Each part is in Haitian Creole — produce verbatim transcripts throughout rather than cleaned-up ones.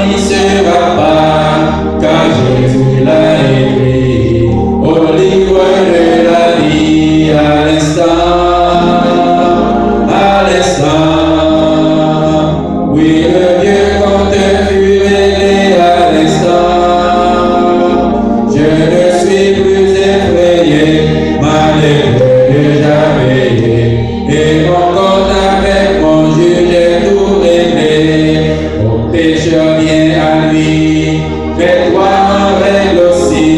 ne sera pas, car Jésus l'a écrit au livre de la vie à l'instant, à l'instant. Oui, le vieux compte fut réglé à l'instant. Je ne suis plus effrayé, ma dette est déjà payée. Et mon compte avec mon juge est tout réglé. Ô pécheur, viens à lui, fais-toi un règle aussi,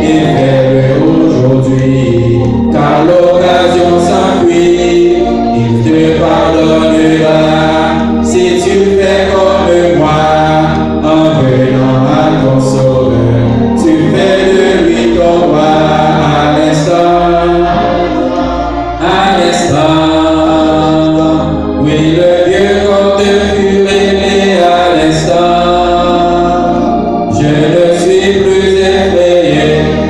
et fais-le aujourd'hui, car l'occasion s'enfuit, il te pardonnera. Si tu fais comme moi, en venant à ton sauveur, tu fais de lui ton roi à l'instant. À l'instant, oui, le vieux compte fut réglé à l'instant. Je ne suis plus effrayé,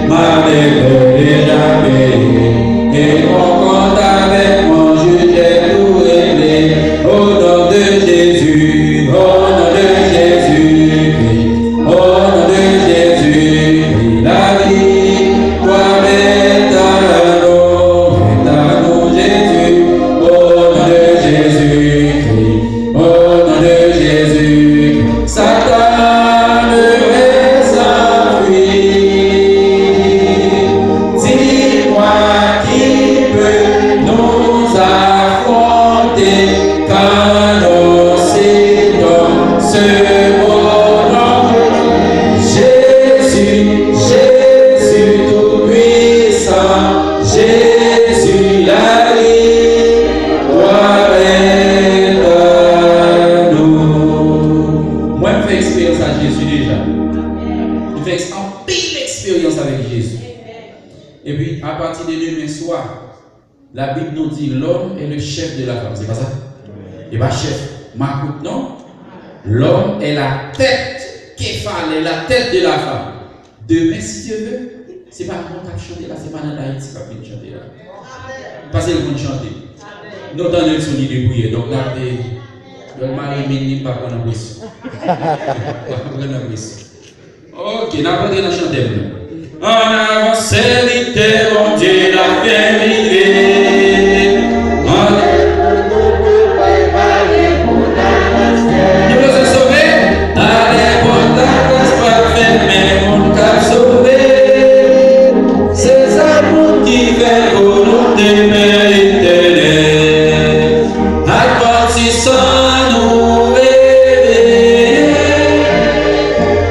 ma dette est déjà payée. Et mon compte avec mon juge est tout réglé. Au nom de Jésus, au nom de Jésus-Christ, au nom de Jésus-Christ, la victoire est à nous, est à nous, Jésus, au nom de Jésus-Christ, au nom de Jésus, Satan devrait s'enfuir. Dis-moi qui peut nous affronter quand nous citons ce beau nom. Jésus, Jésus tout-puissant, Jésus la victoire est à nous. Mwen, m fè eksperyans ak Jezi deja. M fè eks-, anpil eksperyans avèk Jezi. Epi, apati de demen swa, Labib nou di, l'homme est le chef de la femme. Se pa sa? E pa chèf makout, non? L'homme est la tête, kefalè, la tête de la femme. Demen, si Dye vle, se pa mwen k ap chante la, se Mananda Ayiti k ap vin chante la. Paske l konn chante. Nou tande l sou li de priyè. Donk, n ap de, lè l mare men li, m pa pran nan presyon. M pa pran nan presyon. Ok, n ap rantre nan chante m nan. An avan, sèvitè Bondye la fè rive. An- Nou bezwen sove. Talè pòt lakras pral fèmen, moun k ap sove. Se sa moun ki fè volonte Pè Etènèl. Advantis, an nou reveye,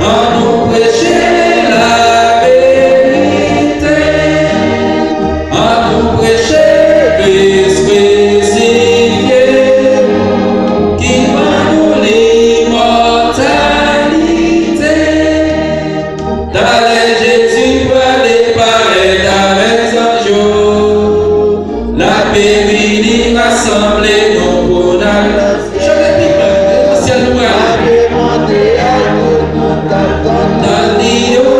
an nou preche laverite, an nou preche Kris krisifye, ki ban nou limòtalite. Talè Jezi prale parèt avèk zanj yo. L ap vini rasanble nou pou n al chante pi fò. Nan syèl nou prale. Tann li yo.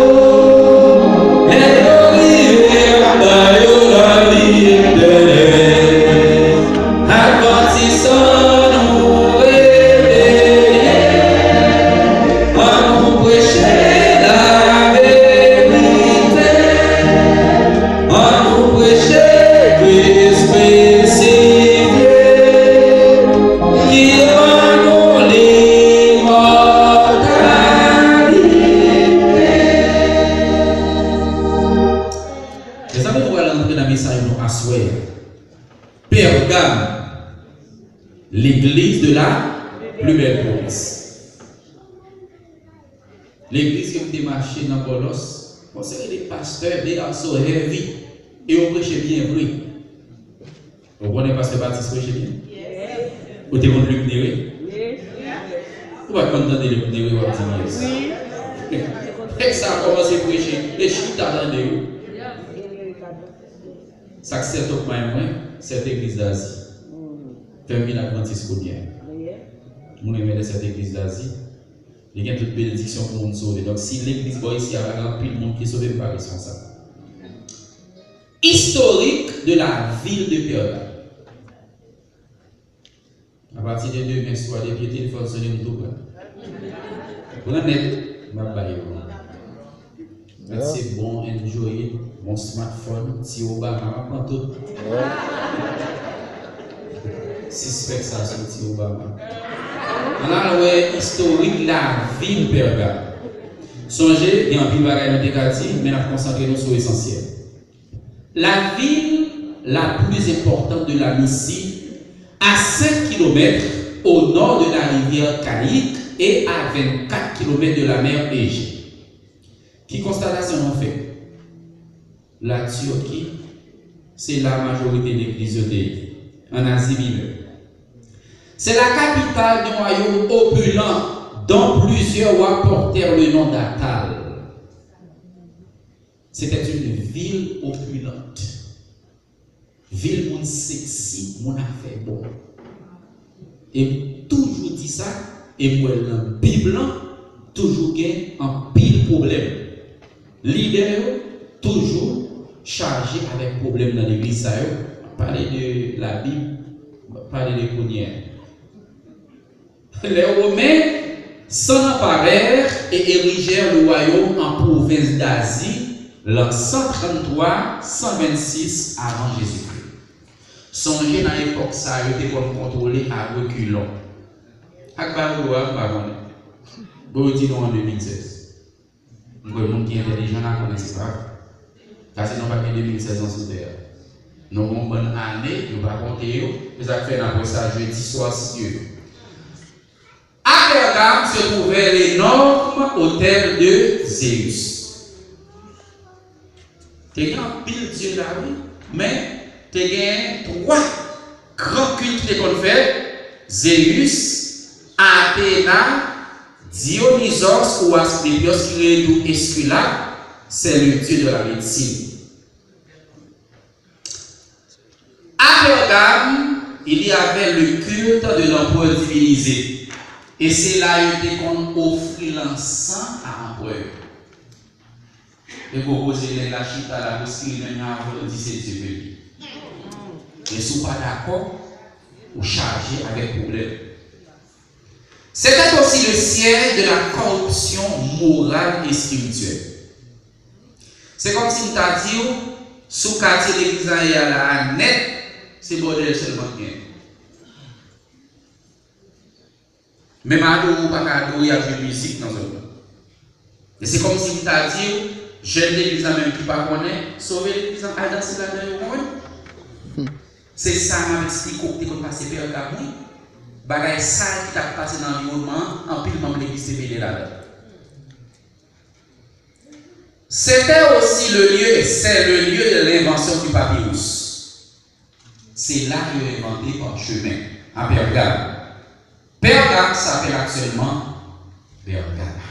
Lè yo rive, l ap ba yo lavi etènèl. Advantis, an nou reveye, an nou preche laverite, an nou preche Kris krisifye, ki ban nou limòtalite. Mezanmi, nou pral antre nan mesaj nou aswè a. Pègam, l'église de la plus belle promesse. Legliz ke m te mache nan Bòlòs, yon seri de pastè, they are so heavy, e yo preche byen vre. Ou konnen pastè Batis preche byen? Ou te konn Luc Néré? Ou pa t konn tande Luc Néré, w ap di m yes. Nèg sa kòmanse preche, e chita tande yo. Sa k set up mind mwen, sèt egliz Dazi. Fè m vin advantis kounye a. Mwen renmen lè sèt egliz Dazi. Li gen tout benediksyon pou moun sove. Donk, si legliz bò isi a pa gen anpil moun ki sove, m pa responsab. Historique de la ville de Pègam. Apati de demen swa, depi telefòn sonnen, m tou pran. Pran nèt, m ap ba yo. Mèt se bon Android, bon smartphone, ti Obama, m ap pran tout. Sispèk sa se yon ti Obama. Ann al wè istorik lavil Pègam. Sonje, gen anpil bagay nou te ka di, men n ap konsantre nou sou esansyèl. La ville la plus importante de la Misi, à cinq kilomètres au nord de la rivière Kaïk et à vingt-quatre kilomètres de la mer Égée. Ki konstatasyon nou fè? La Turquie, se la majorite legliz yo te ye, an Azi Minè. C'est la capitale d'un royaume opulent dont plusieurs rois portèrent le nom d'Atal. C'était une ville opulente. Vil moun seksi, moun afè bon. E m toujou di sa, e m wè l nan Bib lan, toujou gen anpil pwoblèm. Lidè yo toujou chaje avèk pwoblèm nan legliz sa yo. M ap pale de Labib, m ap pale de kounye a. Les Romains s'en emparèrent et érigèrent le royaume en province d'Asie l'an cent trente-trois, cent vingt-six avant Jésus-Christ. Sonje nan epòk sa yo te konn kontwole a rekilon. Ak ba yo dwa, m pa konnen. Bon, yo di nou an de mil sèz. M kwè moun ki entèlijan la konnen se pa vre. Paske nou pa gen de mil sèz an sou tè a. Nou gen yon bann ane, yo pa konte yo, se sa k fè n ap wè sa jedi swa si Dye vle. À Pergame se trouvait l'énorme autel de Zéus. Te gen anpil dye la, wi, men te gen twa gran kilt ki te konn fèt, Zéus, Athéna, Dionysos ou Asclepios ki rele tou Esculape, c'est le dieu de la médecine. À Pergame, il y avait le culte de l'empereur divinisé. E se la yo te konn ofri lansan a anperè yo. E gwo koze nèg la chita la pou skriven nan avan di se Dye ke li. E si w pa dakò, ou chaje avèk pwoblèm. C'était aussi le siège de la corruption morale et spirituelle. Se kòmsi m ta di w, sou katye legliz la ye a la a nèt, se bòdèl sèlman k genyen. Menm adore ou pa ka adore, y ap jwe mizik nan zòn nan. E se kòmsi m ta di w, jèn legliz la menm ki pa konnen, sove legliz la, al danse ladan yo, konprann? Se sa m ap eksplike w k te konn pase Pègam, wi. Bagay sal ki t ap pase nan anviwònman an, anpil manm legliz te mele ladan. C'était aussi le lieu, c'est le lieu de l'invention du papyrus. Se la yo envante pachemen, a Pèrgam. Pèrgam s'appelle actuellement Bergama.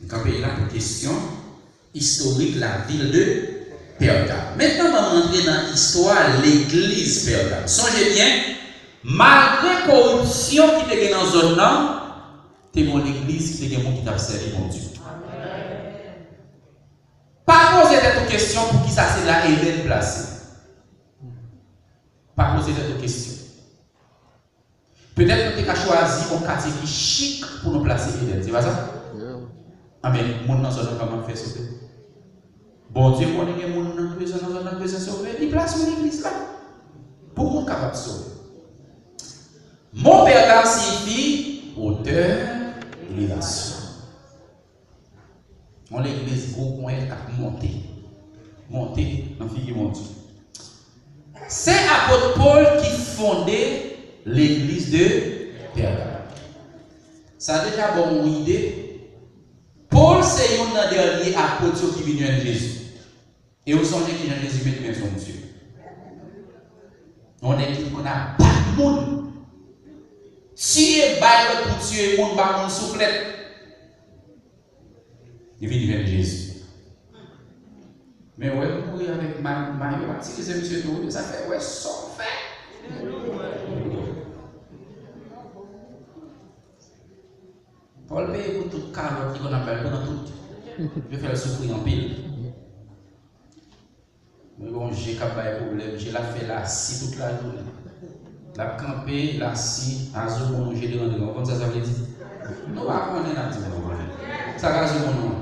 M kanpe la pou kesyon istorik la vil de Pèrgam. Mentnan, ban m antre nan istwa legliz Pèrgam. Sonje byen, malgre koripsyon ki te gen nan zòn nan, te gen yon legliz ki te gen moun ki t ap sèvi Bondye. Pa poze tèt ou kesyon poukisa se la Edenn plase. Pa poze tèt ou kesyon. Petèt nou te ka chwazi yon katye ki chik pou nou plase Edenn, se pa sa? Anben, moun nan zòn nan kòman fè sove? Bondye konnen gen moun nan bezwen nan zòn nan bezwen sove, li plase yon legliz la pou moun kapab sove. Mo Pèrgam siyifi otè elevasyon. Yon legliz gwo ponyèt k ap monte. Monte nan figi Bondye. Se apot Pòl ki fonde legliz de Pèrgam. Sa deja ba w yon ide. Pòl se youn nan dènye apot yo ki vin jwenn Jezi. E ou sonje kijan Jezi met men sou misye? Yon nèg ki konn ap bat moun. Tiye, bay lòd pou tiye moun, ba moun souflèt. Li vin jwenn Jezi. Men wè l kouri avèk ma-, mayo a, ti se misye tou, sa fè wè sa w fè. Pòl peye pou tout kalòt li konn ap bay, pran tout. Yo fè l soufri anpil. Mwen gen yon je k ap bay pwoblèm, je l ap fè l asi tout lajounen. L ap kanpe, l asi, azo bon, je de rantre. Ou konn sa sa vle di? Nou pa konnen, n ap di nou pa konnen. Sa ka sou moun non.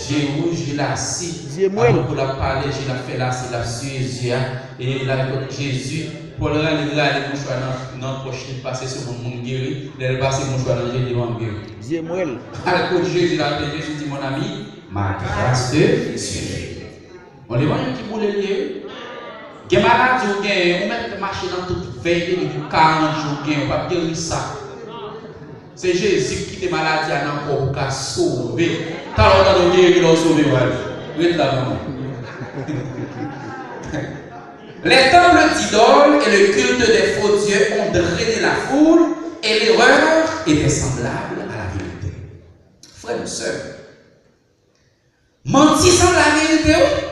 Je wouj, je lasi. Zye mwèl. Avan pou l ap pale, je l ap fè lasi, l ap siye zye a. E la, kot Jezi, Pòl rale, rale mouchwa nan, nan pòch li, pase sou moun, moun geri. Lè l pase mouchwa nan je, li menm geri. Zye mwèl. Al kot Jezi, l ap di, Jezi di, mon ami, ma grâce te suffit. Yon levanjil ki boule l ye, wi. Gen maladi ou genyen, ou mèt mache nan tout vèy de li pou karant jou ou genyen, ou p ap geri sa. Se Jezi ki kite maladi a nan kò w pou ka sove. Talè w tande w geri lè w sove, w al. Ret la, manman. Les temples d'idoles et le culte des faux dieux ont drainé la foule, et l'erreur était semblable à la vérité. Frè m, sè m, manti sanble a verite, wi.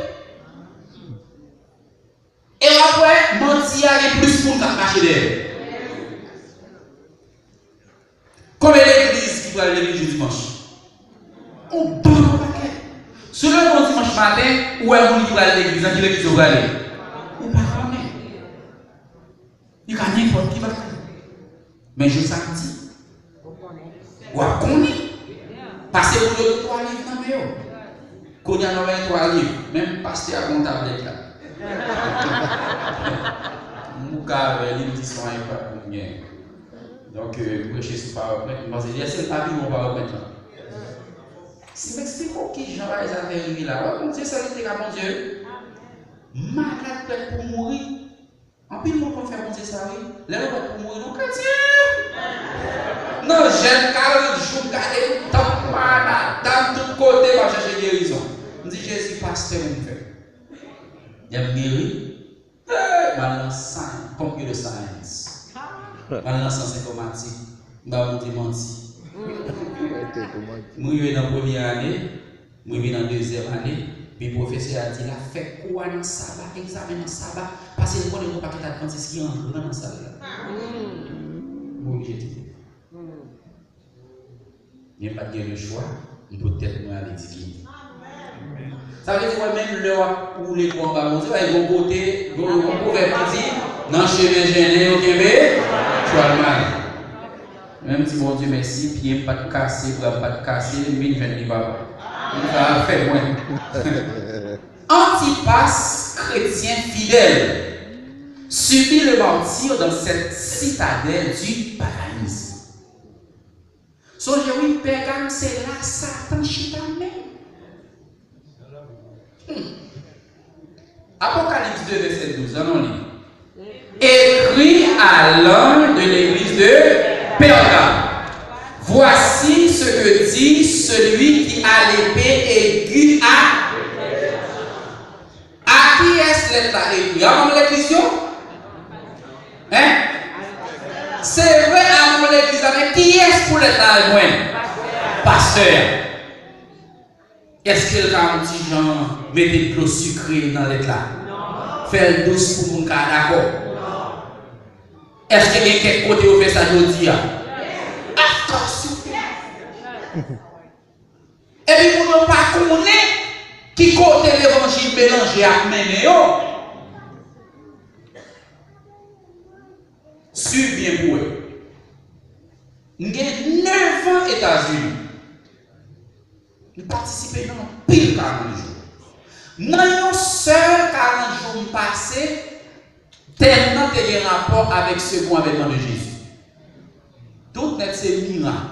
E w ap wè, manti a gen plis moun k ap mache dèyè l. Konbyen legliz ki pral legliz jou dimanch? On bon pakèt. Si w leve yon dimanch maten, ou wè moun ki pral legliz, nan ki legliz yo prale? Ou pa konnen. Li ka nenpòt ki bagay. Men jou samdi, w ap konnen. Pase moun yo gen twa liv nan men yo. Kounye a, lè w gen twa liv, menm pastè a gen yon tablèt la. M bouke avè li, m di se yon iPad pou m gen. Donk, euh, m preche sou PowerPoint, m panse, èske l pa pi bon PowerPoint lan? Si m eksplike w kijan bagay sa fè rive la, w ap Bondye, sa li te ka Bondye. Malad prèt pou mouri. Anpil moun konn fè Bondye sa, wi. Lè nou prèt pou mouri, nou kretyen! Nan jèn karant jou, m gade tanp, Manhattan, tout kote, m ap chèche gerizon. M di, Jezi, pastè pou m fè. Lè m geri, hey, m al nan science, computer science. M al nan syans enfòmatik. M ba Bondye manti. M rive nan premye ane, m rive nan dezyèm ane, epi pwofesè a di l ap fè kou a nan saba, egzamen nan saba, paske l konnen gen yon pakèt advantis ki an gran nan sal la. M oblije kite. Men m pa t gen lechwa, m pot tèt mwen ale di kite. Sa vle di, wè, menm lè w ap woule kou anba Bondye, wè, gon kote, gon, gon pwovèb ki di, nan chemen jennen, yo kenbe chwal mare. Men m di Bondye mèsi, pye m pa t kase, bra m pa t kase, m vin jwenn li, papa. Li sa ap fè mwen. Antipas, kretyen fidèl, subit le martyre dans cette citadelle du paganisme. Sonje wi, Pègam se la Satan chita menm. Hmm. Apokalips de vèsè douz, ann nou li. Écrit à l'ange de l'église de Pergame. Voici ce que dit celui qui a l'épée aiguë à A kiyès lèt la ekri? A manm legliz yo? Hein? Se vre, a manm legliz la, men kiyès pou lèt la al jwenn? Pastè a. Èske l ka yon ti jan mete dlo sikre nan lèt la? Fè l dous pou moun ka dakò? Èske gen kèk kote yo fè sa jodi a? Of course you can. Epi moun yo pa konnen ki kote levanjil melanje ap mennen yo. Swiv byen pou wè. M gen nèf an Etazini. M patisipe nan anpil karant jou. Nan yon sèl karant jou m pase, tèm nan te gen rapò avèk Second Avènement de Jésus. Tout nèt se mirak.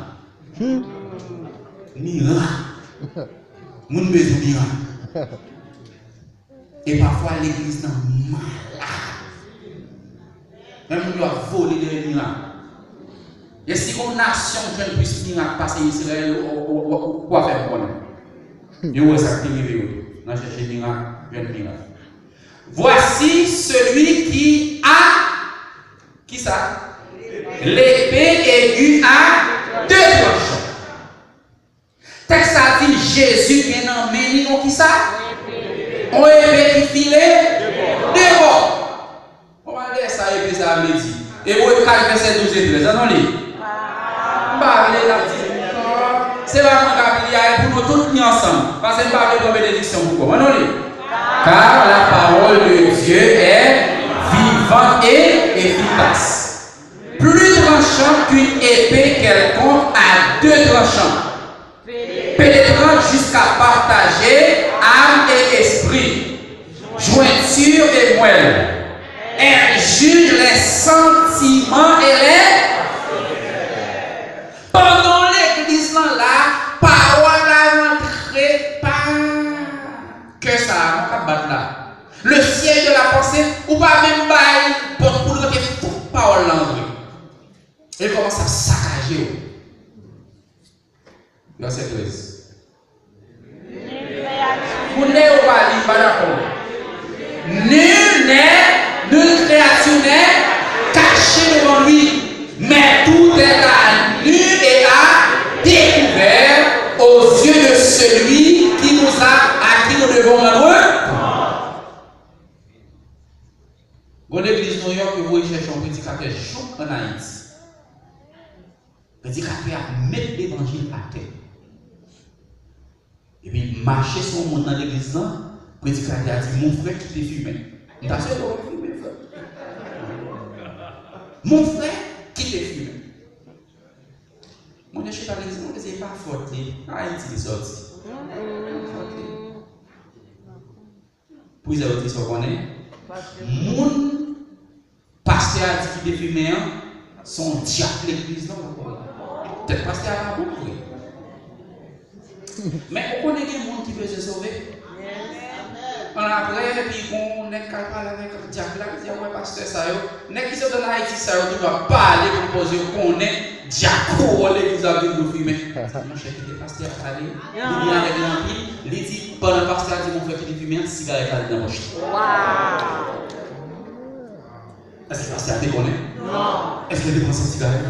Hmm. Mirak. Moun bezwen mirak. E pafwa legliz nan malad. Men moun yo ap vole dèyè mirak. E si yon nasyon jwenn plis mirak pase Izrayèl, ou, ou, ou, ou, ou a fè m konnen. Yo wè sa k te rive yo tou. Nan chèche mirak, jwenn mirak. Voici celui qui a, kisa? L'épée aiguë à deux tranchants. Tèks sa di Jezi gen nan men li yon kisa? Yon epe ki file de bò. Bon, malgre sa, epe sa a vle di. Ebre kat vèsè douz e trèz, ann nou li. M pa vle n ap di nou ankò. Se pa mwen k ap li a, e pou nou tout li ansanm. Paske m pa vle pran benediksyon pou kò m. Ann nou li. Car la parole de Dieu est vivante et efficace. Plus tranchant qu'une épée quelconque à deux tranchants, pénétrante jusqu'à partager âme et esprit, jointure et moelle. Elle juge les sentiments et les... Pandan legliz lan la, pawòl la rantre pa kè sa a, non, k ap bat la. Le siège de la pensée, ou pa menm bay pòt pou l rantre, fòk pawòl la antre. E l kòmanse ap sakaje w. Vèsè trèz. Moun Neyova li pa dakò. Nul n'est, nulle créature n'est cachée devant lui, mais tout est à nu et à découvert aux yeux de celui qui nous a, à qui nous devons rendre compte. Gon legliz Nouyòk, yo voye chèche yon predikatè jouk ann Ayiti. Predikatè a met levanjil atè. Epi l mache sou yon moun nan legliz lan, predikatè a di, "Mon frè, kite fimen." M ta swete w fimen, frè. "Mon frè, kite fimen." Moun yo chita legliz lan, se pa fòt li. Ayiti li sòti. Fòt li. Pou Izè yo di sa w konnen, moun pastè a di kite fimen an, se yon djab legliz lan. Poutèt pastè a pa bon vre. Men ou konnen gen moun ki bezwen sove. Ann apre, epi gon nèg k al pale avèk djab la, li di, "A wè pastè sa yo, nèg ki sot ann Ayiti sa yo, toujou ap pale pou koze yo konnen djab kouwon legliz ap vin nou fimen." Monchè, kite pastè a pale. Li byen avèk li anpil. Li di, pandan pastè a di, "Mon frè, kite fimen an," sigarèt la vin nan pòch li. Èske pastè a te konnen? Non. Èske l te pran sant sigarèt?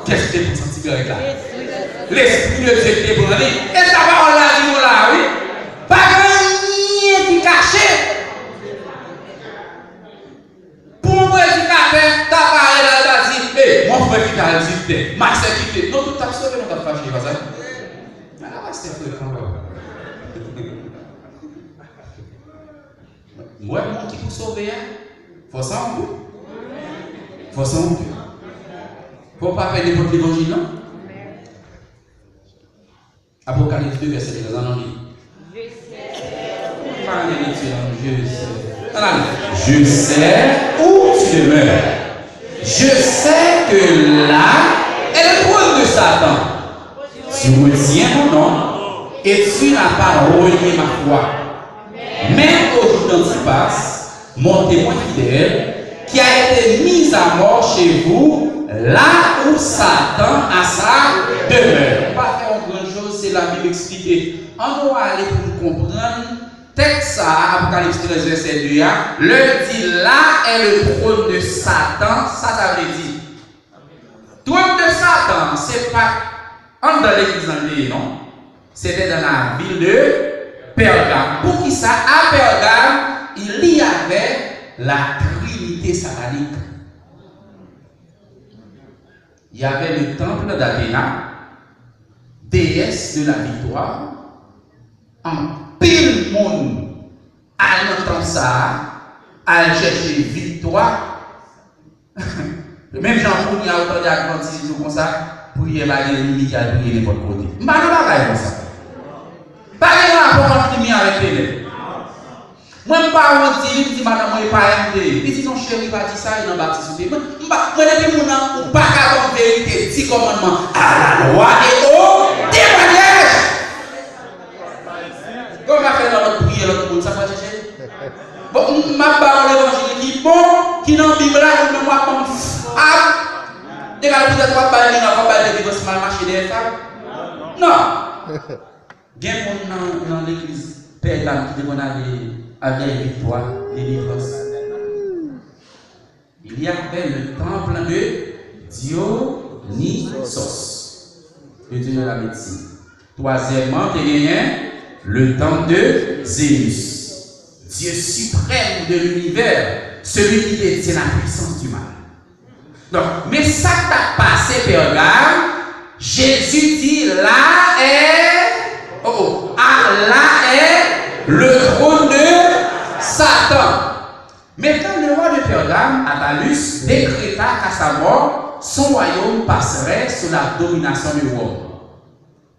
Kiyès ki te pran sant sigarèt la? Lespri de Dye ki te pran li. E sa pawòl la di nou la, wi. Pa gen anyen ki kache. Pou yon predikatè ta pare la, l ta di, "Ey, mon frè kite al di tè, ma sè kite." Non, tout t ap sove, nou t ap fache, pa sa? Ala pastè frekan, wè. M wè moun ki pou sove a, fò sa onte. Fò sa onte. Fò w pa pè nenpòt levanjil, non. Apokalips de, vèsè trèz, ann li. Pa gen lekti la, je sais. Ann ale. Je sais où tu demeures. Je sais que là est le trône de Satan. Tu retiens mon nom et tu n'as pas renié ma foi. Même au jour d'Antipas, mon témoin fidèle, qui a été mis à mort chez vous, là où Satan a sa demeure. Pa fè yon gran choz, se Labib eksplike. Ann nou ale pou n konprann tèks sa a, Apokalips trèz, vèsè de a, lè l di, "Là est le trône de Satan", sa sa vle di? Twòn de Satan an, se pa anndan legliz lan li te ye, non. C'était dans la ville de Pergame. Poukisa à Pergame, il y avait la trinité satanique? Il y avait le temple d'Athéna, déesse de la victoire. Anpil moun al nan tanp sa a, al chèche viktwa. Menm jan kounye a ou tande advantis di w konsa, priyè pa gen limit, y al priye nenpòt kote. M pa nan bagay konsa. Pa gen rapò ant limyè avèk tenèb. Mwen m pa wont di li, m di madanm mwen e payèn m te ye. Li di non cheri, pa di sa, e nan batis ou te ye. Mwen, m pa, mwen depi moun nan, ou pa ka ban m verite, di kòmandman, à la loi et au témoignage. Kòman fè nan lòt priyè lòt moun, sa pral chèche? Bon, m, m ap ba w levanjil ki bon, ki nan Bib la, ou menm w ap ban m fab. Egal poutèt w ap bay mirak, w ap bay delivrans, m al mache dèyè fab. Non. Gen moun nan, nan legliz Pègam ki te konn ale avèk viktwa, delivrans. Il y avait le temple de Dionysos, le dieu de la médecine. Twazyèmman, te genyen le temple de Zéus, dieu suprême de l'univers, celui qui détient la puissance du mal. Donk, men sa k t ap pase Pègam, Jezi di, là est, oh, oh, ah, là est le trône de Satan. Maintenant, le roi de Pergame, Attalus, décréta qu'à sa mort, Son wayòm paserè sou la dominasyon de Wòm.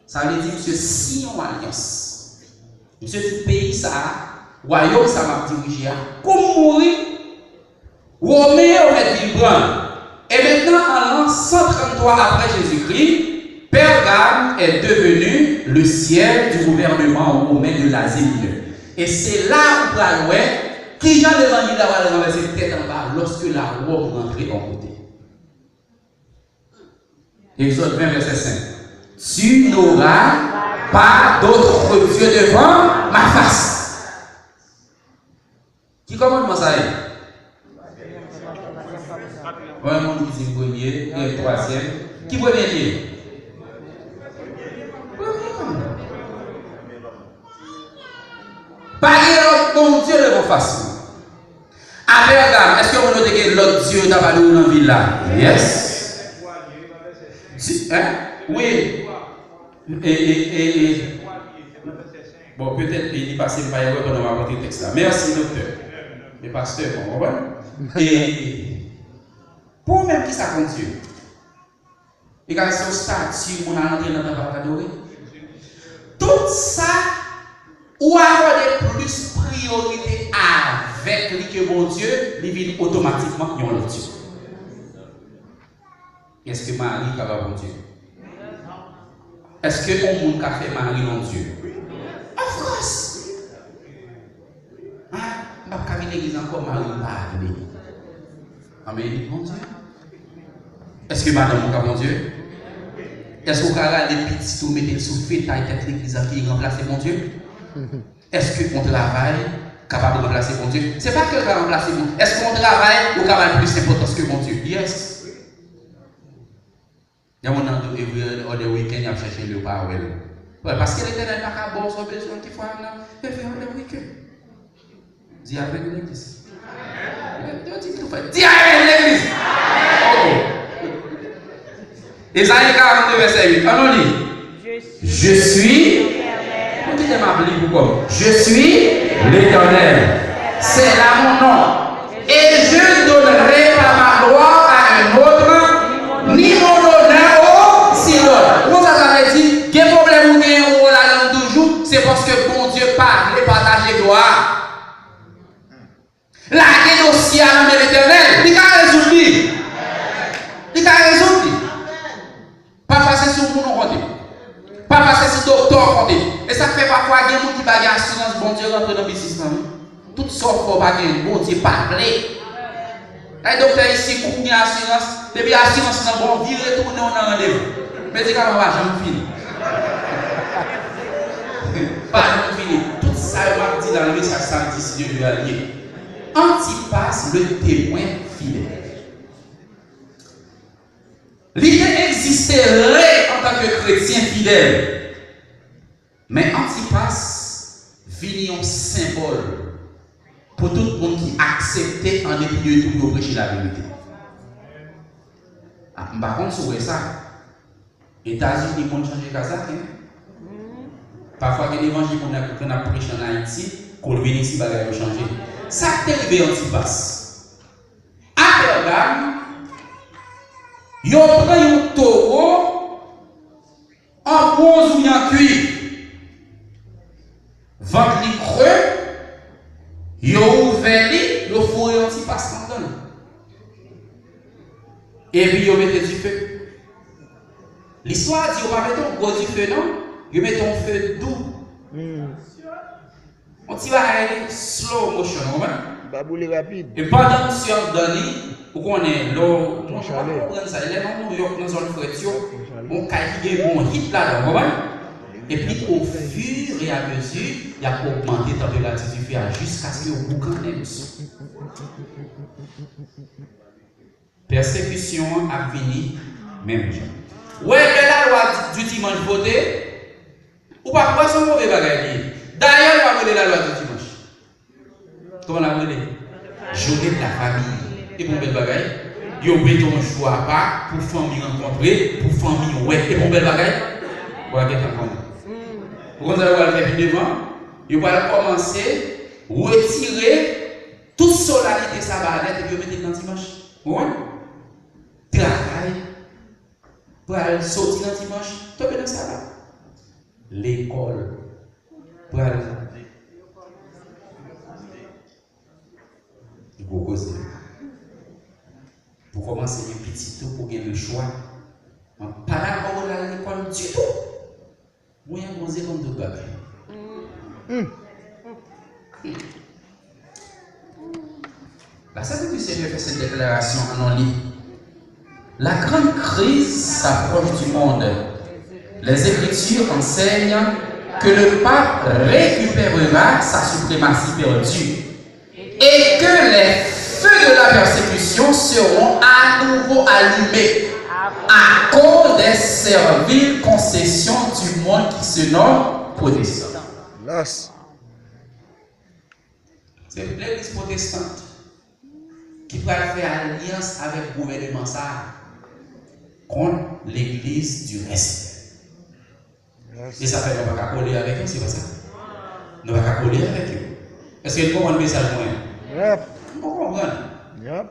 Sa vle di, misye siyen yon alyans. Misye di, peyi sa a, wayòm sa a m ap dirije a, kou m mouri, Women yo mèt vin pran l. Et maintenant, en l'an cent trente-trois après Jésus-Christ, Pergame est devenu le siège du gouvernement romain de l'Asie Mineure. E se la ou pral wè kijan levanjil la pral ranvèse tèt anba lorsque la Rome rantre yon kote. Exode vingt, verset cinq. Tu n'auras pas d'autre Dieu devant ma face. Ki kòmandman sa ye? Mwen, moun ki di premye, gen twazyèm. Ki premye li ye? Pa gen lòt Bondye devan fas mwen. A Pègam, èske moun yo te gen lòt dye yo t ap adore nan vil la? Yes. Di, hein? Wi. E, e, e, e. Bon, petèt li pase m pa erè pandan m ap montre tèks la. Mèsi, doktè. E pastè, bon, w konprann? E pou ou menm, ki sa Bondye? Li ka rete yon stati, moun al antre nan tanp al adore. Tout sa, ou akòde plis priyorite avèk li ke Bondye, li vin otomatikman yon lòt dye. Èske mari ka ba Bondye? Èske yon moun ka fè mari l yon dye? Of course! Ah, m p ap ka vin legliz ankò, mari m pa vle. Anben, elit Bondye. Èske madanm ou ka Bondye? Èske ou ka rale pitit ou mete l sou fetay tèt legliz la ki ranplase Bondye? Èske yon travay kapab ranplase Bondye? Se pa ke l ka ranplase Bondye. Èske yon travay ou ka ba l plis enpòtans ke Bondye? Yes. Gen moun nan tou every other weekend y ap chèche l, yo pa wè l. Wè, paske Letènèl pa ka ba w sa w bezwen ki fwa nan every other weekend. Di amen legliz. Yo di tou fò, di amen legliz. Oh. Ezayi karannde vèsè uit. Ann nou li. Je suis. Mwen kite m ap li pou kò m. Je suis l'Éternel. C'est là mon nom. Et je donnerai pas ma gloire à un autre, ni mon honneur aux idoles. Ou konn sa sa vle di? Gen pwoblèm ou genyen ou wè ladan l toujou, se paske Bondye pa vle pataje glwa a. Lage dosye a nan men Letènèl, li ka rezoud li. Li ka rezoud li. Pafwa se sou moun ou konte. Pafwa se sou doktè ou konte. E sa k fè pafwa gen moun ki pa gen asirans Bondye rantre nan biznis lan, wi. Tout sa w fè w pa gen, Bondye pa vle. Ay doktè isi kou gen asirans, depi asirans lan bon, vire tounen w nan randevou. Medikaman pa janm fini. Pa janm fini. Tout sa yo m ap di la, nan mesaj sa m di si Dye vle a l ye. Antipas, le temwen fidèl. Li te egziste vre antanke kretyen fidèl. Men Antipas vini yon senbòl pou tout moun ki aksepte an depi de tou yo preche laverite. Ah, m pa konn si w wè sa. Etazini, moun chanje kazak, hein? Pafwa gen levanjil moun nan konn ap preche ann Ayiti, kou l vin isi bagay yo chanje. Sa k te rive Antipas? A Pègam, yo pran yon towo an bwonz oubyen an kuiv. Vant li kre, yo ouvè li, yo foure Antipas anndan l. Epi yo mete dife. Listwa di yo pa mete yon gwo dife non, yo mete yon fe dou. Yon ti bagay slow motion, ou konprann? Ba boule rapid. E pandan misye anndan li, ou konnen, lè w, mwen pa konprann sa, lè nan Nouyòk, nan zòn frèt yo, yon kay ki gen bon hit ladan, ou konprann? Epi, au fur et à mesure, y ap ogmante tanperati dife a jiskaske yo boukannen misye. Pèsekisyon an ap vini menm jan. Wè, lè lalwa di, di dimanch vote, ou p ap wè se yon move bagay li ye. Dayè, yo ap rele lalwa di dimanch. Kòman l ap rele? Journée de la famille. E pa yon bèl bagay? Yo mete yon jou apa pou fanmi rankontre, pou fanmi wè. E pa yon bèl bagay? Ou a gentan konnen. Ou konn sa yo pral fè pi devan? Yo pral kòmanse retire tout solalite saba a nèt epi yo mete l nan dimanch. Ou konprann? Travay pral soti nan dimanch, tonbe nan sabat. Lekòl pral gwo koze. Pou kòmanse gen pitit ou, pou gen le chwa. Mwen pa dakò pou l al lekòl ditou. Mwen yon bon se konn tout bagay. La Sainte Écriture fè cette déclaration, ann nou li. La grande crise s'approche du monde. Les Écritures enseignent que le pape récupérera sa suprématie perdue et que les feux de la persécution seront à nouveau allumés à cause des serviles concessions du monde qui se nomme protestant. Las. Se legliz pwotestan ki pral fè alyans avèk gouvènman sa a kont legliz di rès. E sa fè nou pa ka kole avèk yo, se pa sa? Nou pa ka kole avèk yo. Èske nou konprann mesaj mwen? Yep. Nou konprann? Yep.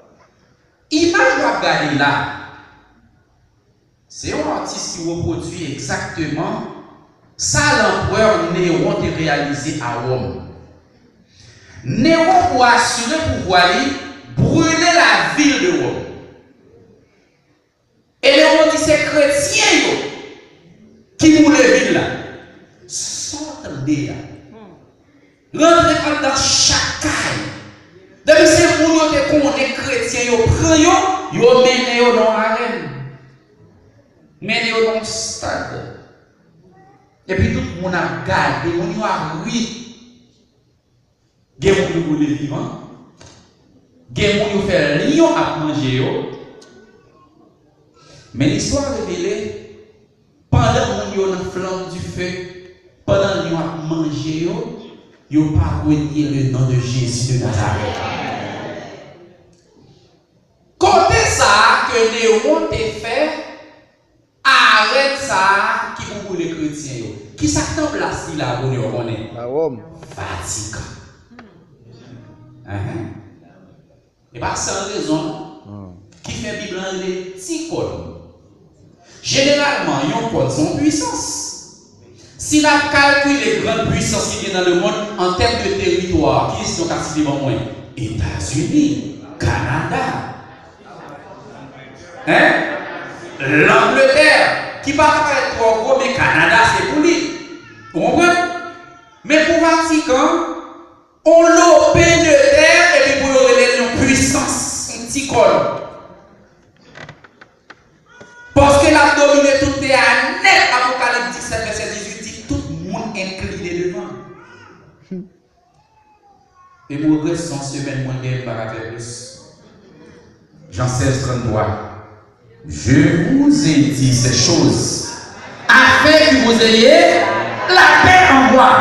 Imaj w ap gade la, se yon atis ki repwodui egzakteman sa lanperè Newon te reyalize a Wòm. Newon, pou asire pouvwa li, brile lavil de Wòm. E Newon di se kretyen yo ki boule vil la. Sa w tande a? Rantre anndan chak kay. Depi se moun yo te konnen kretyen yo pran yo, yo mennen yo nan yon arèn. Mennen yo nan yon stad. Epi tout moun ap gade, moun yo ap ri. Gen moun yo boule vivan. Gen moun yo fè lyon ap manje yo. Men listwa revele, pandan moun yo nan flanm dife, pandan lyon ap manje yo, yo pa renye le non de Jezi de Nazarèt. Kote sa a ke Newon te fè arèn sa a ki pou boule kretyen yo. Kisa k nan plas li la, Boneo konnen? Lawòm. Vatikan. Enhen. E pa san rezon non ki fè Bib lan rele ti kòn. Jeneralman, yon kòn se yon pwisans. Si n ap kalkile grann pwisans ki gen nan lemonn an tèm de teritwa, kiyès nou ka site ban mwen? Etazini, Kanada. Hein? Langletè, ki pa ka parèt twò gwo, men Kanada se pou li. Ou konprann? Men pou Vatikan, on lopen de tè, epi pou yo rele l yon pwisans, yon ti kòn. Paske l ap domine tout tè a nèt, Apokalips disèt vèsè dizuit di tout moun enkline devan l. E m regrèt se yon semèn mwen gen, m pa ka fè plis. Jan sèz tranntwa. Je vous ai dit ces choses afin que vous ayez la paix en moi.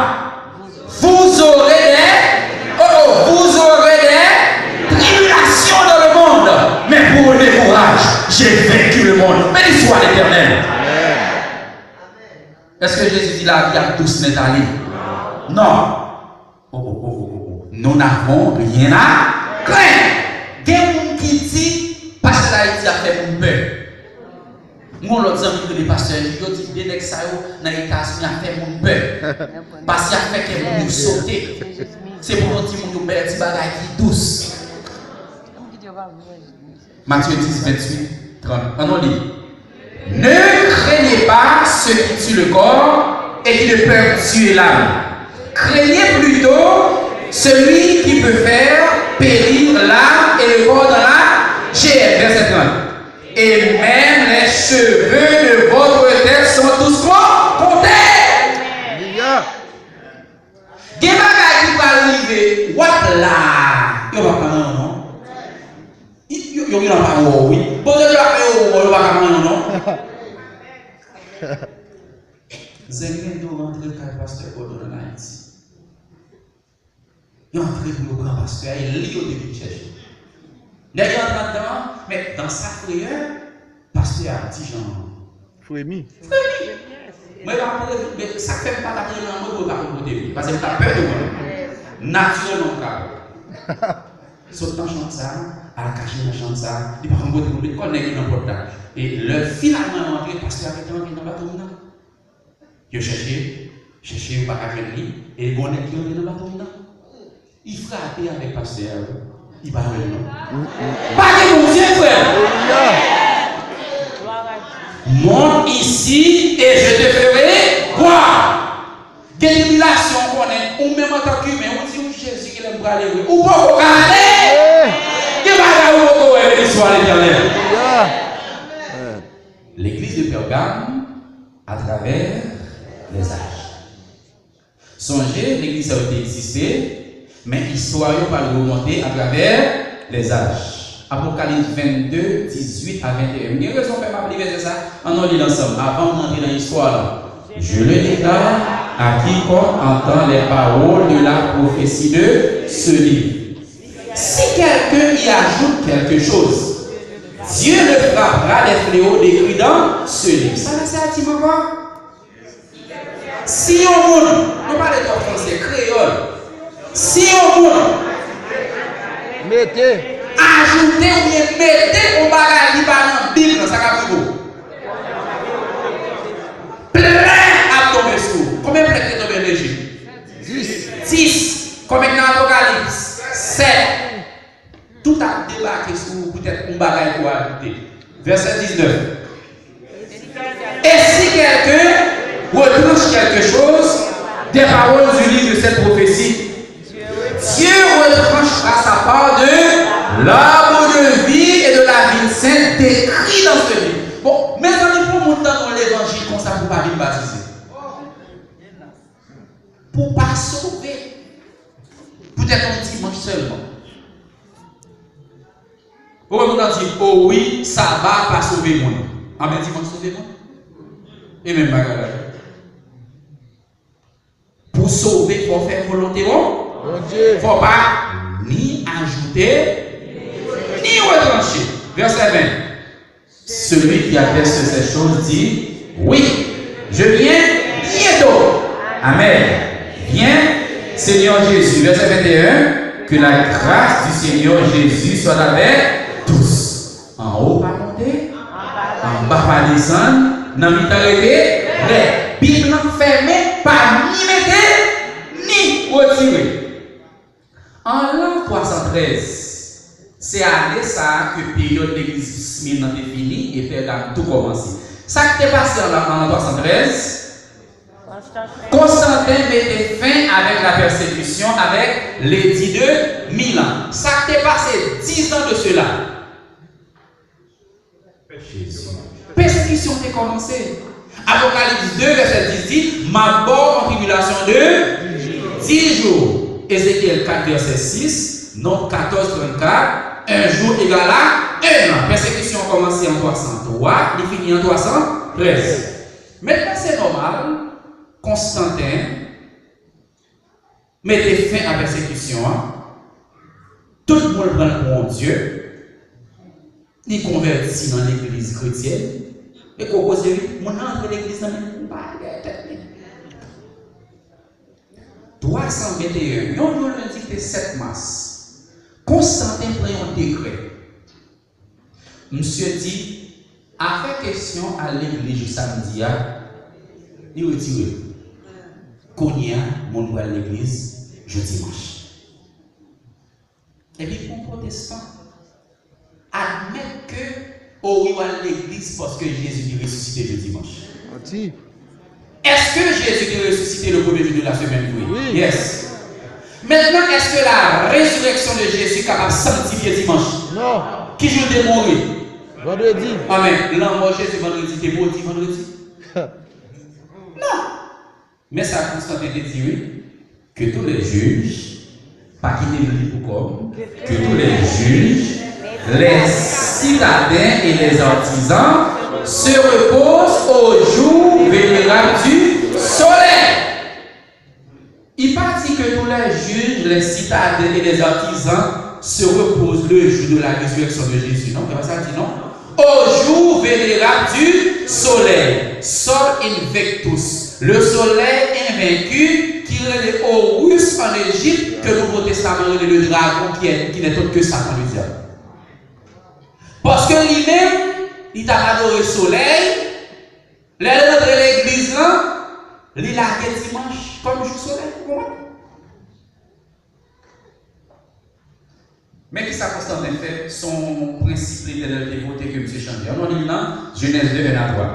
Vous aurez des, oh, oh, vous aurez des tribulations dans le monde, mais prenez courage, j'ai vaincu le monde. Men listwa Letènèl. Èske Jezi di lavi ap dous nèt ale? Non. Oh, oh, oh, oh, oh, oh. Nous n'avons rien à craindre. Gen moun ki di pastè Ayiti ap fè moun pè. M gon lòt zanmi ki rele pastè Jules, yo di de nèg sa yo nan Etazini ap fè moun pè. Paske y ap fè kè moun yo sote. Se pou yon timoun yon bèl ti bagay ki dous. Matthieu dix, vingt-huit, trente. Ann nou li. Ne craignez pas ceux qui tuent le corps et qui ne peuvent tuer l'âme. Craignez plutôt celui qui peut faire périr l'âme et le corps dans la géhenne. Verset trente. Et même les cheveux de votre tête sont tous com- comptés. Alelouya. Gen bagay ki pral rive, w ap la, yo p ap ka manyen w non. Yo, yo gentan pa wè w wi. Bondye gentan pa wè w, yo pa ka manyen w non. Zen gen dwa rantre kay pastè Gòdon ann Ayiti. Yo antre pou yo pran pastè a, e li yo te vin chèche. Nèg yo antre anndan an, men dans sa frayeur, pastè a ti jan fremi. Fremi. Mwen pa konn, men sa k fè m pa t ap rele anmwe pou yo pa konn kote m ye. Paske m t ap pè de mwen. Natirèlman m ka pè. Sot nan chanm sa, al kache nan chanm sa, li pa konn kote pou l met kò l, nèg yo nan pòt la. E lè finalman yo antre, pastè a gentan antre nan bato m nan. Yo chèche, chèche, yo pa ka jwenn li, e gon nèg ki antre nan bato m nan. Li frape avèk pastè a, wi. Li pa jwenn non. Pa gen Bondye, frè. Monte ici et je te ferai voir. Gen tribilasyon ou konnen, ou menm antanke imen, ou di, "Wi, Jezi, kilè m prale vre?" Ou poko ka ale! Gen bagay ou poko wè, beni swa Letènèl. Legliz de Pègam, atravè lèzaj. Sonje, legliz sa yo te egziste, men istwa yo pral remonte atravè lèzaj. Apokalips vennde, dizuit a venteyen. M gen rezon fè m ap li vèsè sa. Ann nou li l ansanm, avan m rantre nan istwa la. Je le déclare à quiconque entend les paroles de la prophétie de ce livre. Si quelqu'un y ajoute quelque chose, Dieu le frappera des fléaux décrits dans ce livre. Sa vèsè a di m ankò? Si yon moun, nou pale twòp franse, kreyòl. Si yon moun mete, ajoute oubyen mete yon bagay ki pa nan Bib lan, sa k ap rive w? Plè ap tonbe sou ou. Konbyen plè ki te tonbe an Ejip? Dis. Dis. Konbyen ki nan Apokalips? Sèt. Tout ap debake sou ou poutèt yon bagay ke w ajoute. Vèsè diznèf. Et si quelqu'un retranche quelque chose des paroles du livre de cette prophétie, Dieu retranchera sa part de l'arbre de vie et de la vigne sainte décrit dans ce livre. Bon, mezanmi, pou moun tande yon levanjil konsa pou pa vin batize. Pou pa sove. Poutèt yon dimanch sèlman. Ou wè moun nan di, "O wi, saba pa sove moun." Anben, dimanch sove moun. E menm bagay la. Pou sove, fò fè volonte Bon- Bondye. Fò pa ni ajoute, ni retranche. Vèsè ven. Celui qui atteste ces choses dit, "Oui, je viens bientôt." Amen. Viens, Seigneur Jésus. Vèsè venteyen. Que la grâce du Seigneur Jésus soit avec tous. Anwo pa monte, anba pa desann, nan mitan rete rèd. Bib lan fèmen, pa ni mete, ni retire. An lan twa san trèz, se ane sa a ke peryòd legliz Smirn nan te fini e Pègam tou kòmanse. Sa k te pase an lan, an lan twa san trèz? Konstantin mete fen avèk la pèsekisyon avèk ledi de Milan. Sa k te pase diz an de sela? Pèsekisyon te kòmanse. Apokalips de, vèsè dis di, "M ap ba w yon tribilasyon de dis jou." Ezekyèl kat, vèsè sis, Nonb katòz, trannkat, un jour égal à un an. Pèsekisyon an kòmanse an twa san twa, li fini an twa san trèz. Mentnan, se nòmal, Konstantin mete fen a pèsekisyon an. Tout moun pran l pou yon dye. Li konvèti nan legliz kretyèn. E gwo koze, wi. Moun nan antre legliz nan, men li pa gade tèt li. Twa san venteyen, yon jou lendi ki te sèt mas, Konstantin pran yon dekrè. Misye di, afè kesyon al legliz jou samdi a, li retire l. Kounye a, moun pral legliz jou dimanch. Epi pou pwotestan, admèt ke, o wi, w al legliz paske Jezi te resisite jou dimanch. Manti. Est-ce que Jésus te ressuscité le premier jour de la semaine? Oui. Oui. Yes. Maintenant, est-ce que la résurrection de Jésus kapab sanktifye dimanch? Non. Ki jou l te mouri? Vandredi. Amen. Lanmò Jezi vandredi te modi vandredi? Non. Men sa Konstantin te di, wi. Que tous les juges, pa kite m li pou kò m, que tous les juges, les citadins et les artisans se reposent au jour vénérable du soleil. Li pa di que tous les juges, les citadins et les artisans se reposent le jour de la résurrection de Jésus, non? Se pa sa l di, non? Au jour vénérable du soleil, sol invictus, le soleil invaincu ki rele Horus an Ejip, ke Nouvo Testaman rele le dragon, ki è, ki n'est autre que Satan le diable. Paske li menm, li t ap adore solèy, lè l rantre legliz lan, li lage dimanch kòm jou solèy, ou konprann? Men kisa Konstantin fè, se yon prensip Letènèl te vote ke misye chanje. Ann li l nan Genèse deux, un à trois.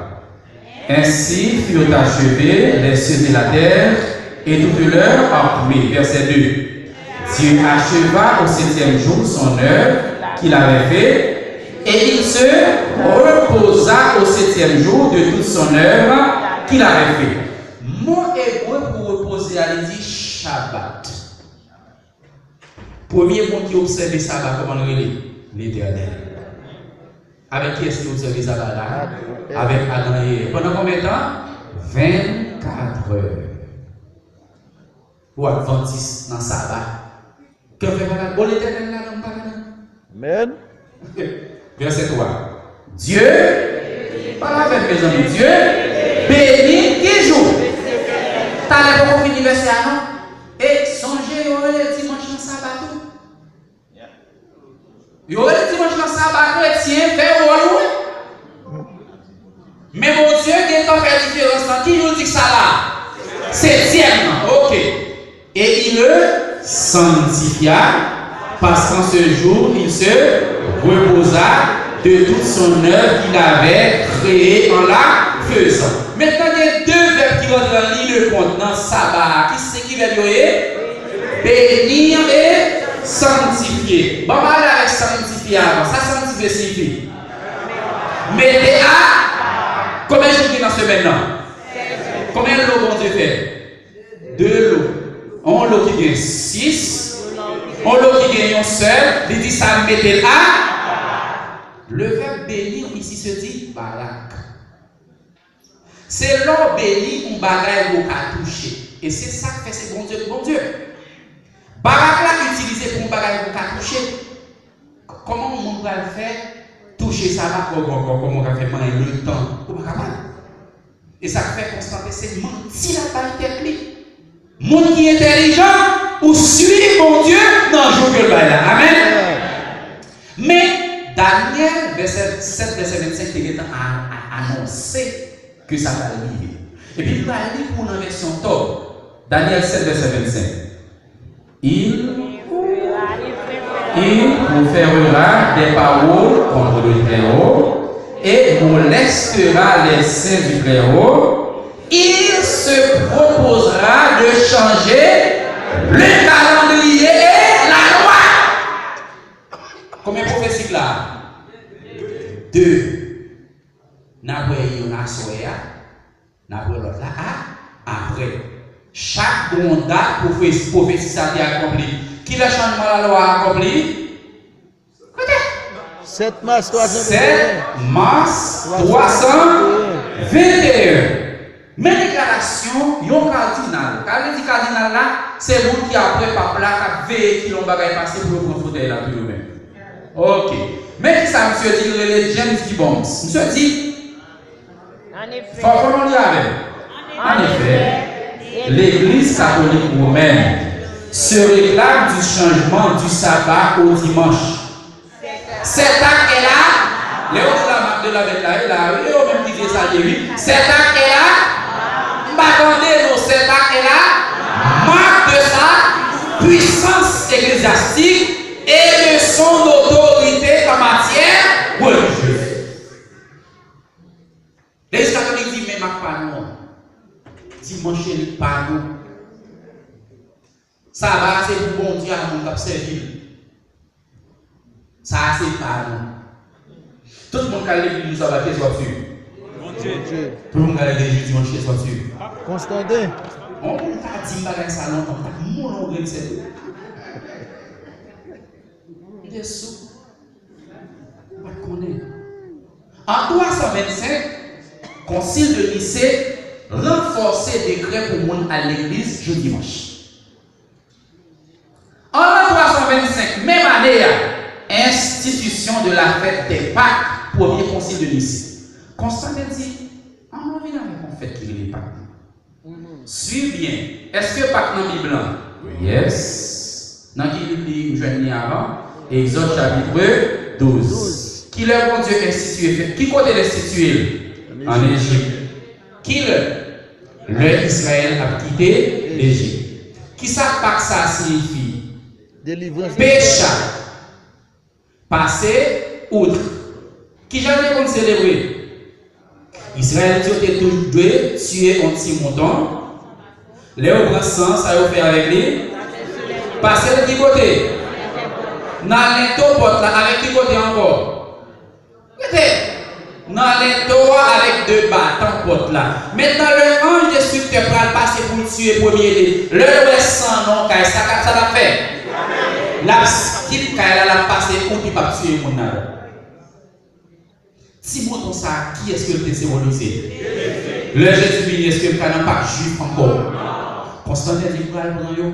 Ainsi furent achevés les cieux et la terre, et toute leur armée. Verset deux. Dieu acheva au septième jour son œuvre qu'il avait faite, et il se reposa au septième jour de toute son œuvre qu'il avait faite. Mo ebre pou repoze a, li di Shabbat. Premye moun ki obsève Saba, kòman l rele? Letènèl. Avèk kiyès li obsève Saba la? Avèk Adan e Èv. Pandan konbyen tan? Vennkat è. Ou advantis nan Saba. Kè w fè pa la, bon, Letènèl la, non, pa la, non. Amen. Verset trois. Dieu, pale avè m, mezanmi. Dieu bénit ki jou? Talè poko fini vèsè a, non. E sonje, yo rele dimanch lan Saba tou. Yo rele dimanch lan Saba, kretyen, fè wòl ou. Men Bondye gentan fè diferans lan. Ki jou l di k Saba? Setyèm nan. Oke. Et il le sanctifia, parce qu'en ce jour il se reposa de toute son œuvre qu'il avait créée en la faisant. Mentnan, gen de vèb ki rantre an liy de kont nan Saba a. Ki se ki vèb yo ye? Bénir et sanctifier. Ban m ale avèk sanctifier avan. Sa sanctifier siyifi? Mete a. Konbyen jou ki gen nan semèn nan? Konbyen lo Bondye fè? De lo. Yon lo ki gen sis, yon lo ki gen yon sèl, li di sa mete l a. Le verbe bénir ici se dit barak. Se lè w beni yon bagay ou ka touche. E se sa k fè se Bondye k Bondye. Barak la itilize pou yon bagay ou ka touche. K-, kòman yon moun pral fè touche Saba? Kò-, kò-, kò-, kòman w ka fè manyen letan? Ou pa kapab. E sa k fè Konstantin se manti l ap bay tèt li. Moun ki entèlijan, ou swiv Bondye nan jou ke l bay la. Amèn. Men, Danyèl, vèsè sèt, vèsè vennsenk te gentan a, a, anonse ke sa pral rive. Epi, m pral li pou w nan vèsyon Tòb. Danyèl sèt, vèsè vennsenk. Il, il proférera des paroles contre le Très-Haut et molestera les saints du Très-Haut. Il se proposera de changer le calendrier et la loi. Konbyen pwofesi k la? De. N ap wè youn aswè a. N ap wè lòt la a, apre. Chak gon dat pwofesi, pwofesi sa te akonpli. Kilè chanjman lalwa a akonpli? Kote? Sèt mas twa san venteyen. Sèt mas twa san venteyen. Men deklarasyon yon kadinal. Ka vle di kadinal la, se moun ki apre pap la, k ap veye kilè yon bagay pase pou yo pran fotèy la pou yo menm. Oke. Men kisa misye di, l rele James Gibbons. Misye di, Fò, fò nou li avè m. En effet, l'Église catholique romaine se réclame du changement du sabbat au dimanche. Cet acte est la, lè yo di la marque de la bête la, e la, wi, yo menm ki di sa ye, wi. Cet acte est la, m pa tande non, cet acte est la marque de sa puissance ecclésiastique et de son autorité en matière religieuse. Legliz katolik di menm ak pa nou an. Dimanch se li pa nou. Saba a se pou Bondye ak moun k ap sèvi l. Sa a se pa nou. Tout moun k al legliz jou saba, kiyès w ap swiv? Bondye. Tout moun k al legliz jou dimanch, kiyès w ap swiv? Konstantin. Yon moun ka di m bagay sa lontan, m t ap moulen yon grenn sèl. M te sou. Ou pa t konnen. An twa san vennsenk, Konsil de Nise ranfòse dekrè pou moun al legliz jou dimanch. An twa san vennsenk, menm ane a, institution de la fête des Pâques, premye Konsil de Nise. Konstantin di, ann nou vin avèk yon fèt ki rele Pak. Swiv byen. Èske Pak nan Bib lan? Yes. Nan ki liv li jwenn li avan? Egzòd chapit douz. Kilè Bondye enstitiye fèt? Ki kote l enstitiye l? Ann Ejip. Kilè? Lè Izrayèl ap kite Lejip. Kisa Pak sa a siyifi? Delivrans. Pecha. Pase, outre. Kijan yo te konn selebre? Izrayelit yo te tou dwe tiye yon ti mouton. Lè yo pran san an, sa yo fè avèk li? Pase l ki kote? Nan lento pòt la. Avèk ki kote ankò? Rete! Nan lento a avèk de batan pòt la. Mentnan, lè anj destriktè pral pase pou l tiye premye li, lè l wè san nan yon kay, sa k ap, sa l ap fè? L ap skip kay la, l ap pase out, li p ap tiye moun nan. Ti mouton sa a, kiyès ke l te senbolize? Lè Jezi vini, èske l ka nan Pak Jwif ankò? Konstanten di l pral pran yo.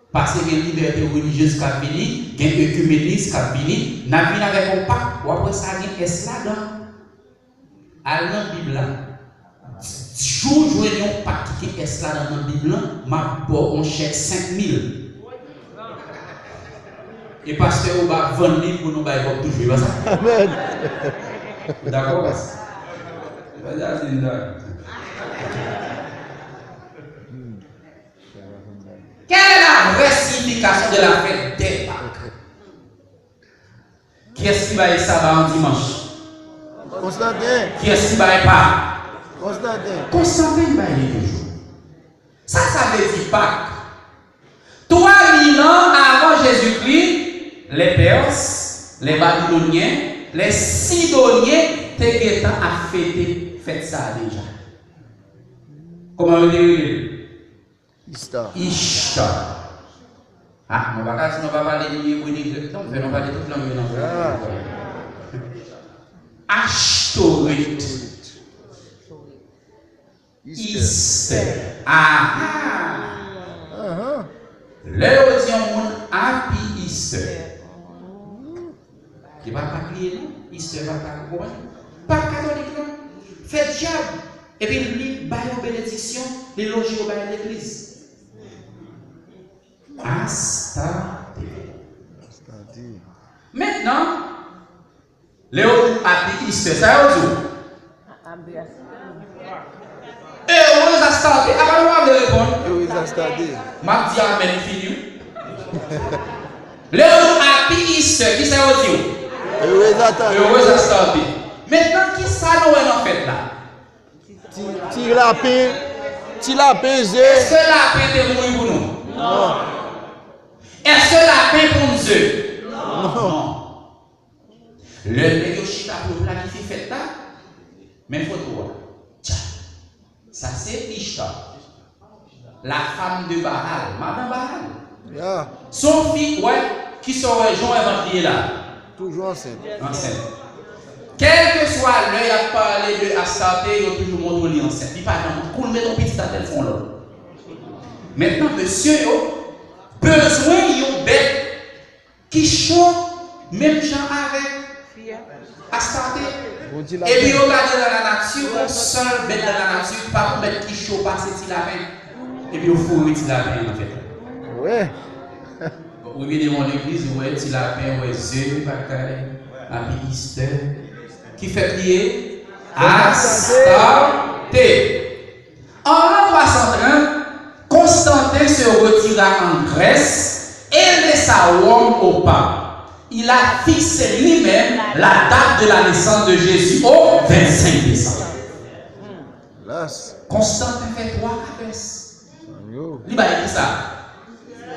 Paske gen libète relijyez k ap vini, gen ekimenis k ap vini, n ap vin avèk yon Pak, w ap wè sa gen S ladan. Al nan Bib la. Jou w jwenn yon Pak ki gen S ladan nan Bib lan, m ap ba w yon chèk senk mil. E pastè Oba ap vann li pou nou bay kòb toujou, e pa sa? Amèn. Ou dakò, pastè? Pastè Asin, dakò. Quelle est la vraie signification de la fête des Pâques? Kiyès ki bay saba yon dimanch? Konstanten. Kiyès ki bay Pak? Konstanten. Konstanten bay li toujou. Sa sa vle di Pak? Twa mil an avan Jezikri, lè Pès, lè Babilonyen, lè Sidonyen te gentan ap fete fèt sa a deja. Kòman yo te rele l? Ishtar. Ishtar. Ah, nou pa ka di nou pa pale ni ebre ni grèk, non, men nou pale tout lang yo nan. Ah. Ashtoreth. Easter. Easter. Aha. Aha. Lè yo di yon moun Happy Easter. Li pa ka kriye, non. Easter pa ka konprann. Pa katolik, non. Fè dyab. Epi li ba yo benediksyon, li loje yo ba yo legliz. Astarte. Astarte. Mentnan, lè yo di Happy Easter, sa yo di w? Heureuse Astarte. Apa nou pa vle reponn? Heureuse Astarte. M ap di amèn fini, wi. Lè yo di Happy Easter, kisa yo di w? Heureuse Astarte. Heureuse Astarte. Mentnan, kisa nou wè nan fèt la? Ti, ti lapen, ti lapen, ze. Èske lapen te mouri pou nou? Non. Èske lapen ponn ze? Non. Non. Lè nèg yo chita pou yo planifye fèt la, men foto a. Tcha. Sa se Ishtar. La femme de Baal, madan Baal. Yeah. Se yon fi, wè, ki sòrè jan wè vant li ye la. Toujou ansent. Ansent. Kèlkeswa lè y ap pale de Astarte, yo toujou montre li ansent. Li pa janm, kou l met yon pitit atè, l fè yon lòt. Mentnan, mesye yo bezwen yon bèt ki cho menm jan avèk Astarte. Epi yo gade nan lanati, yon sèl bèt nan lanati, pa yon bèt ki cho pase ti lapen. Epi yo foure ti lapen an nan fèt la. Wi. Bon, ou vin devan legliz, ou wè ti lapen, ou wè ze, bagay, Happy Easter. Ki fèt li ye? Astarte. En l'an trois cent trente, Constantin se retira en Grèce et laissa Rome au pape. Il a fixé lui-même la date de la naissance de Jésus au vingt-cinq décembre. Las. Konstantin fè twa kapès. Yo. Li bay kisa?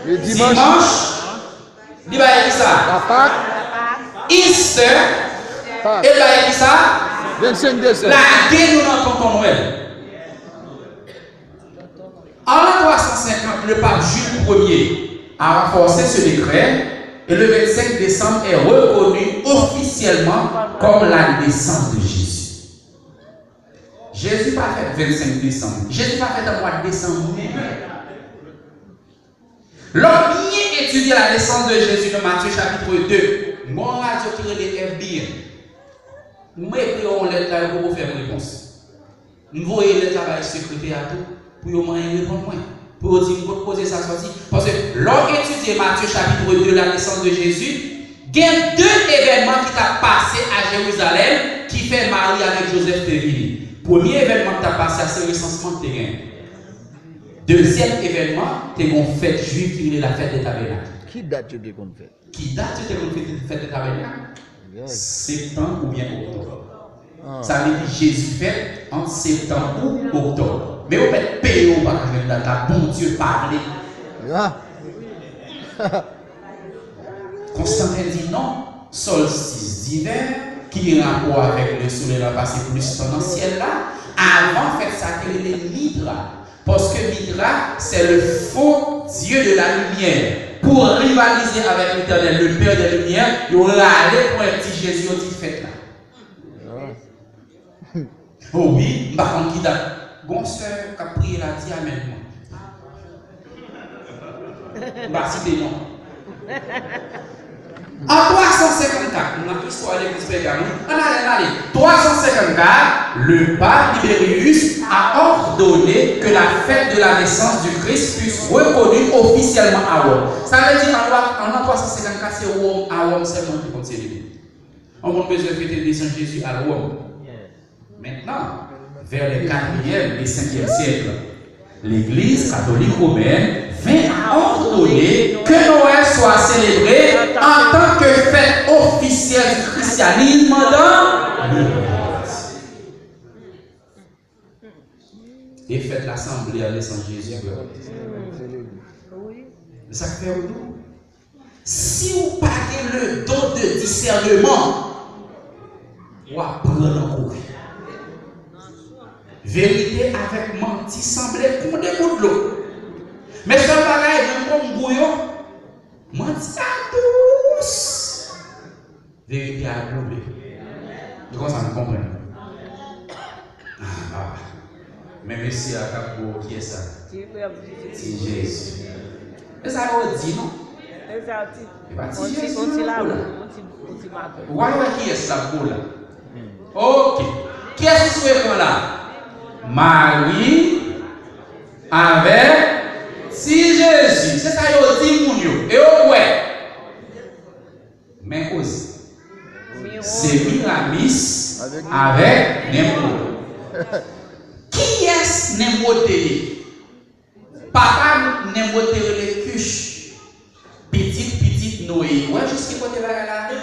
Le dimanche. Dimanch. Li bay kisa? La Pâque. Easter. Pâques. E bay kisa? Vennsenk desanm. Lage nou nan tonton Nwèl. En l'an trois cent cinquante, le pape Jules premier a renforcé ce décret et le vingt-cinq décembre est reconnu officiellement comme la naissance de Jésus. Jezi pa fèt vennsenk desanm. Jezi pa fèt an mwa desanm menm. Lè w byen etidye la naissance de Jésus nan Matye chapit de, m gen yon radyo ki rele F B N. M ekri yo yon lèt la, yo poko fè m repons. M voye lèt la bay sekretè a tou. Pou yo manyen reponn mwen. Pou yo di m kot koze sa sòti. Paske lè w etidye Matye chapit de, la nesans de Jezi, gen de evènman ki t ap pase a Jerizalèm ki fè Mari avèk Jozèf te vini. Premye evènman ki t ap pase a, se resansman ki te genyen. Dezyèm evènman, te gen yon fèt jwif ki rele la fèt de tabènak. Ki dat yo te konn fè? Ki dat yo te konn fete fèt de tabènak? Septanm oubyen oktòb. Sa vle di Jezi fèt ant septanm ou oktòb. Men yo mèt peye w pa ka jwenn dat la, Bondye pa vle. Konstanten di non, sòlstis divè, ki gen rapò avèk lè solèy la pase plis tan nan syèl la, avan fèt sa te rele Mitra. Paske Mitra, c'est le faux Dieu de la lumière. Pou rivalize avèk Letènèl, le Père des Lumières, yo rale pran ti Jezi, yo di fèt la. O wi, m pa konn ki dat. Gon sè k ap priye la, di amèn pou mwen. M pa site non. An twa san senkannkat, m nan istwa legliz Pègam, wi. Ann ale, ann ale. Twa san senkannkat, le pape Libérius a ordonné que la fête de la naissance du Christ puisse reconnue officiellement à Rome. Sa vle di, an, an, an twa san senkannkat, se Wòm, a Wòm sèlman ki konn selebre. Yon moun bezwen fete nesans Jezi, al Wòm. Maintenant, vers les quatrième et cinquième siècles, l'Église catholique romaine vint à ordonner que Noël soit célébré en tant que fête officielle du christianisme dans le monde. E fèt la sanble a nesans Jezi, frè. Se sa k fè w tou. Si w pa gen le don de discernement, w ap pran nan kouri. Verite avèk manti sanble kon de gout dlo. Men sèl bagay, menm kon m gou yo, manti a dous. Verite a boule. E konsa nou konprann. Ah, ah. Men mesye a k ap bo kiyès sa? Ti Jezi. E sa yo di non? E pa ti Jezi yo nan bo la. Ou al wè kiyès k ap bo la. Ok. Kiyès ki sou ekran la? Mari avèk ti Jezi. Se sa yo di moun yo. E yo kwè. Men koze. Se Miramis avèk Nemwod. Kiyès Nemwod te ye? Papa Nemwod te rele Kuch, pitit pitit Noye. Ou wè jis ki kote bagay la ale?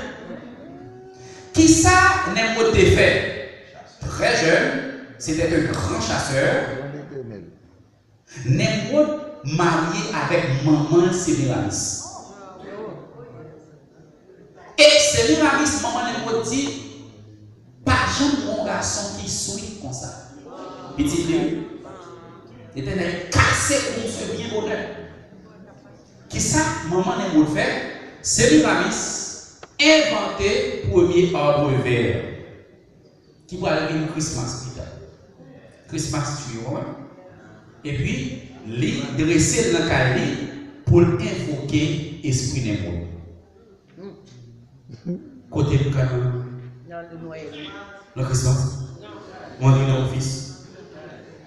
Kisa Nemwod te fè? Très jeune, c'était un grand chasseur. Nemwod marye avèk manman l, Semiramis. E Semiramis, manman Nemwod di, pa janm gen yon gason ki sweet konsa. Pitit li, wi. Letènèl kase kou misye byen bonè. Kisa manman Nemwod fè? Semiramis envante premye arbre vert ki pral vin Christmas pita. Christmas tree, w konprann? Epi, li drese l nan kay li pou l envoke espri Nemwod. Kote m ka nan? Nan Nwèl. Nan Christmas? Mwen antre nan ofis.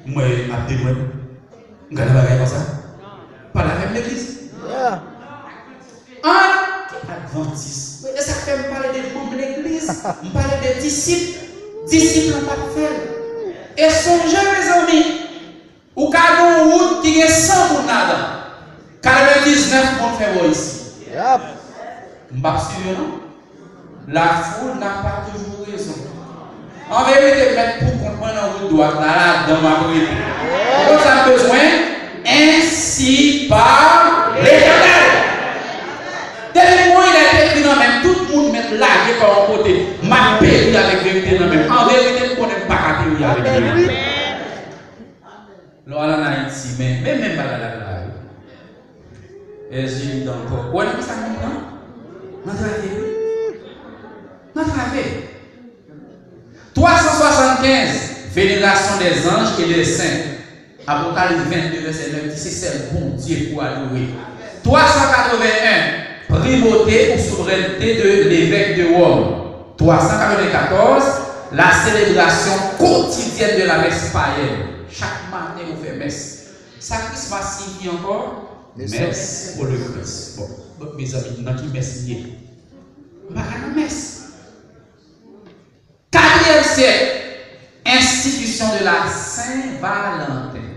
M wè m ap denwèl. M gade bagay konsa. Pale avè m legliz. An, ki advantis. E sa k fè m pale de manm legliz, m pale de disip. Disip lan p ap fè l. E sonje, mezanmi, ou ka gen yon wout ki gen san moun ladan. Katrevendiznèf moun fè bò isi. M p ap swiv yo non. La foule n'a pas toujours raison. An verite, m mèt pou kont mwen nan wout dwat la, ladan m ap rete. Ou konn sa m bezwen? Ensi pa Letènèl. Depi mwen lè te ekri nan men m, tout moun mèt lage pa yon kote. M ap peri avèk verite nan men m. An verite, m konnen m pa ka peri avèk verite. Lè w al ann Ayiti, men, men menm bagay la nan lari. Èzili ankò. Ou wè nan kisa moun nan? Nan trave, wi. Nan trave. Twa san swasannkenz, vénération des anges et des saints. Apokalips vennde vèsè nèf di se sèl Bondye pou adore. Twa san katreven en, primauté ou souveraineté de l'évêque de Rome. Twa san katreven katòz, la célébration quotidienne de la messe païenne. Chak maten ou fè mès. Sa Christmas siyifi ankò? Nesans. Messe pour le Christ. Bon, donk, mezanmi, nan ki mès li ye? M pa ka nan mès. Katriyèm syèk, institution de la Saint-Valentin.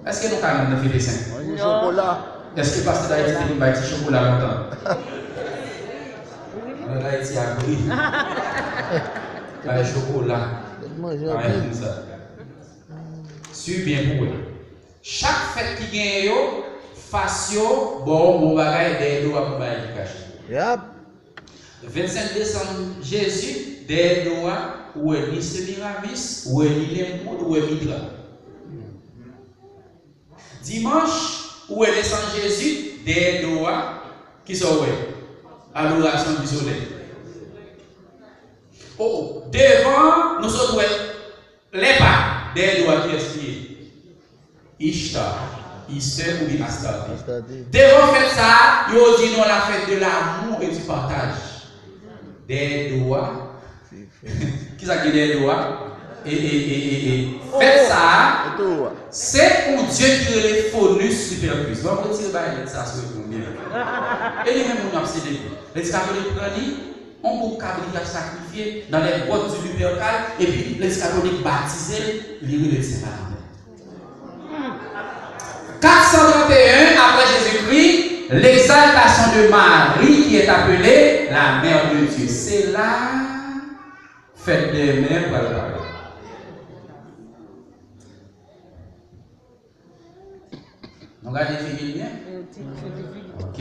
Èske nou ka nan fete sen? Manje chokola. Èske pastè Dayiti te vin bay ti chokola lontan? Nan Dayiti a bri. Bay chokola. Manje anpil. Sa. Swiv byen pou w wè. Chak fèt ki genyen yo, fas yo ba w bon bagay, dèyè do a pou bagay ki kache. Yap. Vennsenk desanm, Jezi, dèyè do a, ou wè ni Semiramis, ou wè ni Lenmond, ou wè Mitra. Dimanch, ou wè nesans Jezi, dèyè do a, kisa w wè? Adoration du soleil. O, devan, nou sot wè Lè pa, dèyè do a kiyès li ye? Ishtar, Easter oubyen Astarte. Astarte. Devan fèt sa a, yo di nou la fête de l'amour et du partage. Dèyè do a, kisa ki dèyè do a? E, e, e, e, e. Fèt sa a, se yon dye ki rele Faunus Lupercus. Bon, mwen retire bagay lèt sa sou ekran byen. E li menm moun ap selebre. Legliz katolik pran li, yon bouk kabrit y ap sakrifye dans les grottes du Lupercal, epi legliz katolik batize l, li rele Sen Valanten. Quatre cent trente et un après Jésus-Christ, l'exaltation de Marie qui est appelée la mère de Dieu. Se la fèt dè mè pral parèt. Nou gade figi l byen? Ok.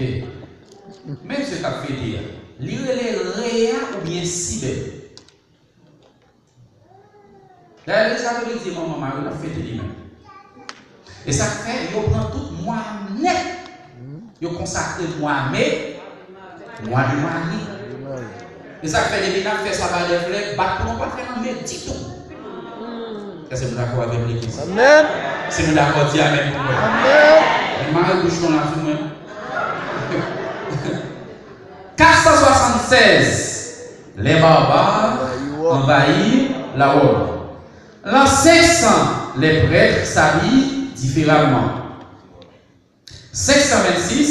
Men mesye k ap fete a, li rele Rhea oubyen Cybèle? Dayè, legliz katolik di manman Mari l ap fete li menm. E sa k fè yo pran tout mwa a nèt, yo konsakre mwa me, mwa de Mari. E sa k fè depi n ap fè Sabadè flè, bat pou nou pa fè nan me ditou. Èske nou dakò avè m, legliz? Amèn. Si nou dakò, di amèn pou mwen. Amèn. Mwen mare bouch nou la sou mwen. Quatre cent soixante-seize, les barbares envahirent la Rome. L'an cinq cents, les prêtres s'habillent différemment. Cinq cent vingt-six,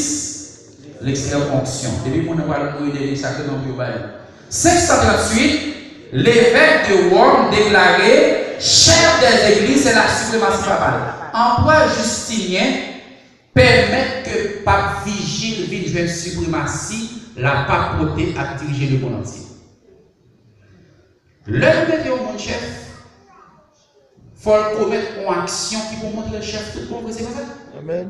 l'extrême onction. Depi moun nan pral mouri de li, sa ke non pou yo ba li. Cinq cent trente-huit, l'évêque de Rome déclaré chef des églises, c'est la suprématie papale. Empereur Justinien pèmèt ke pap Vijil vin jwenn sipremasi la papòte ak dirije lemonn antye. Lè nou mete yon moun chèf, fò l komèt yon aksyon ki pou montre l chèf tout bon vre, se pa sa? Amèn.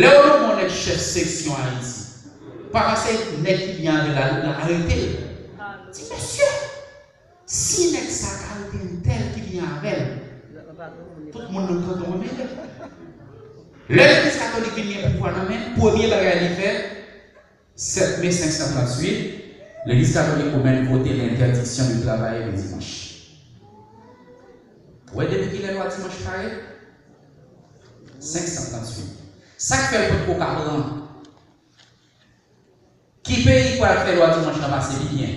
Lè yo nonmen yon nèg chèf seksyon Ayiti, pa pase nèg ki byen avè l la, l arete l. Di, mesye, si nèg sa ka rete entèl ki byen avè l, tout moun nan kanton an renmen l. Lè legliz katolik vin gen pouvwa nan men, premye bagay li fè, sèt me senk san tranntuit, legliz katolik women vote l'interdiction de travailler le dimanche. Ou wè depi kilè lwa dimanch parèt? Senk san tranntuit. Sa k fè l potko ka pran? Ki peyi k pral fè lwa dimanch lan pase pi byen?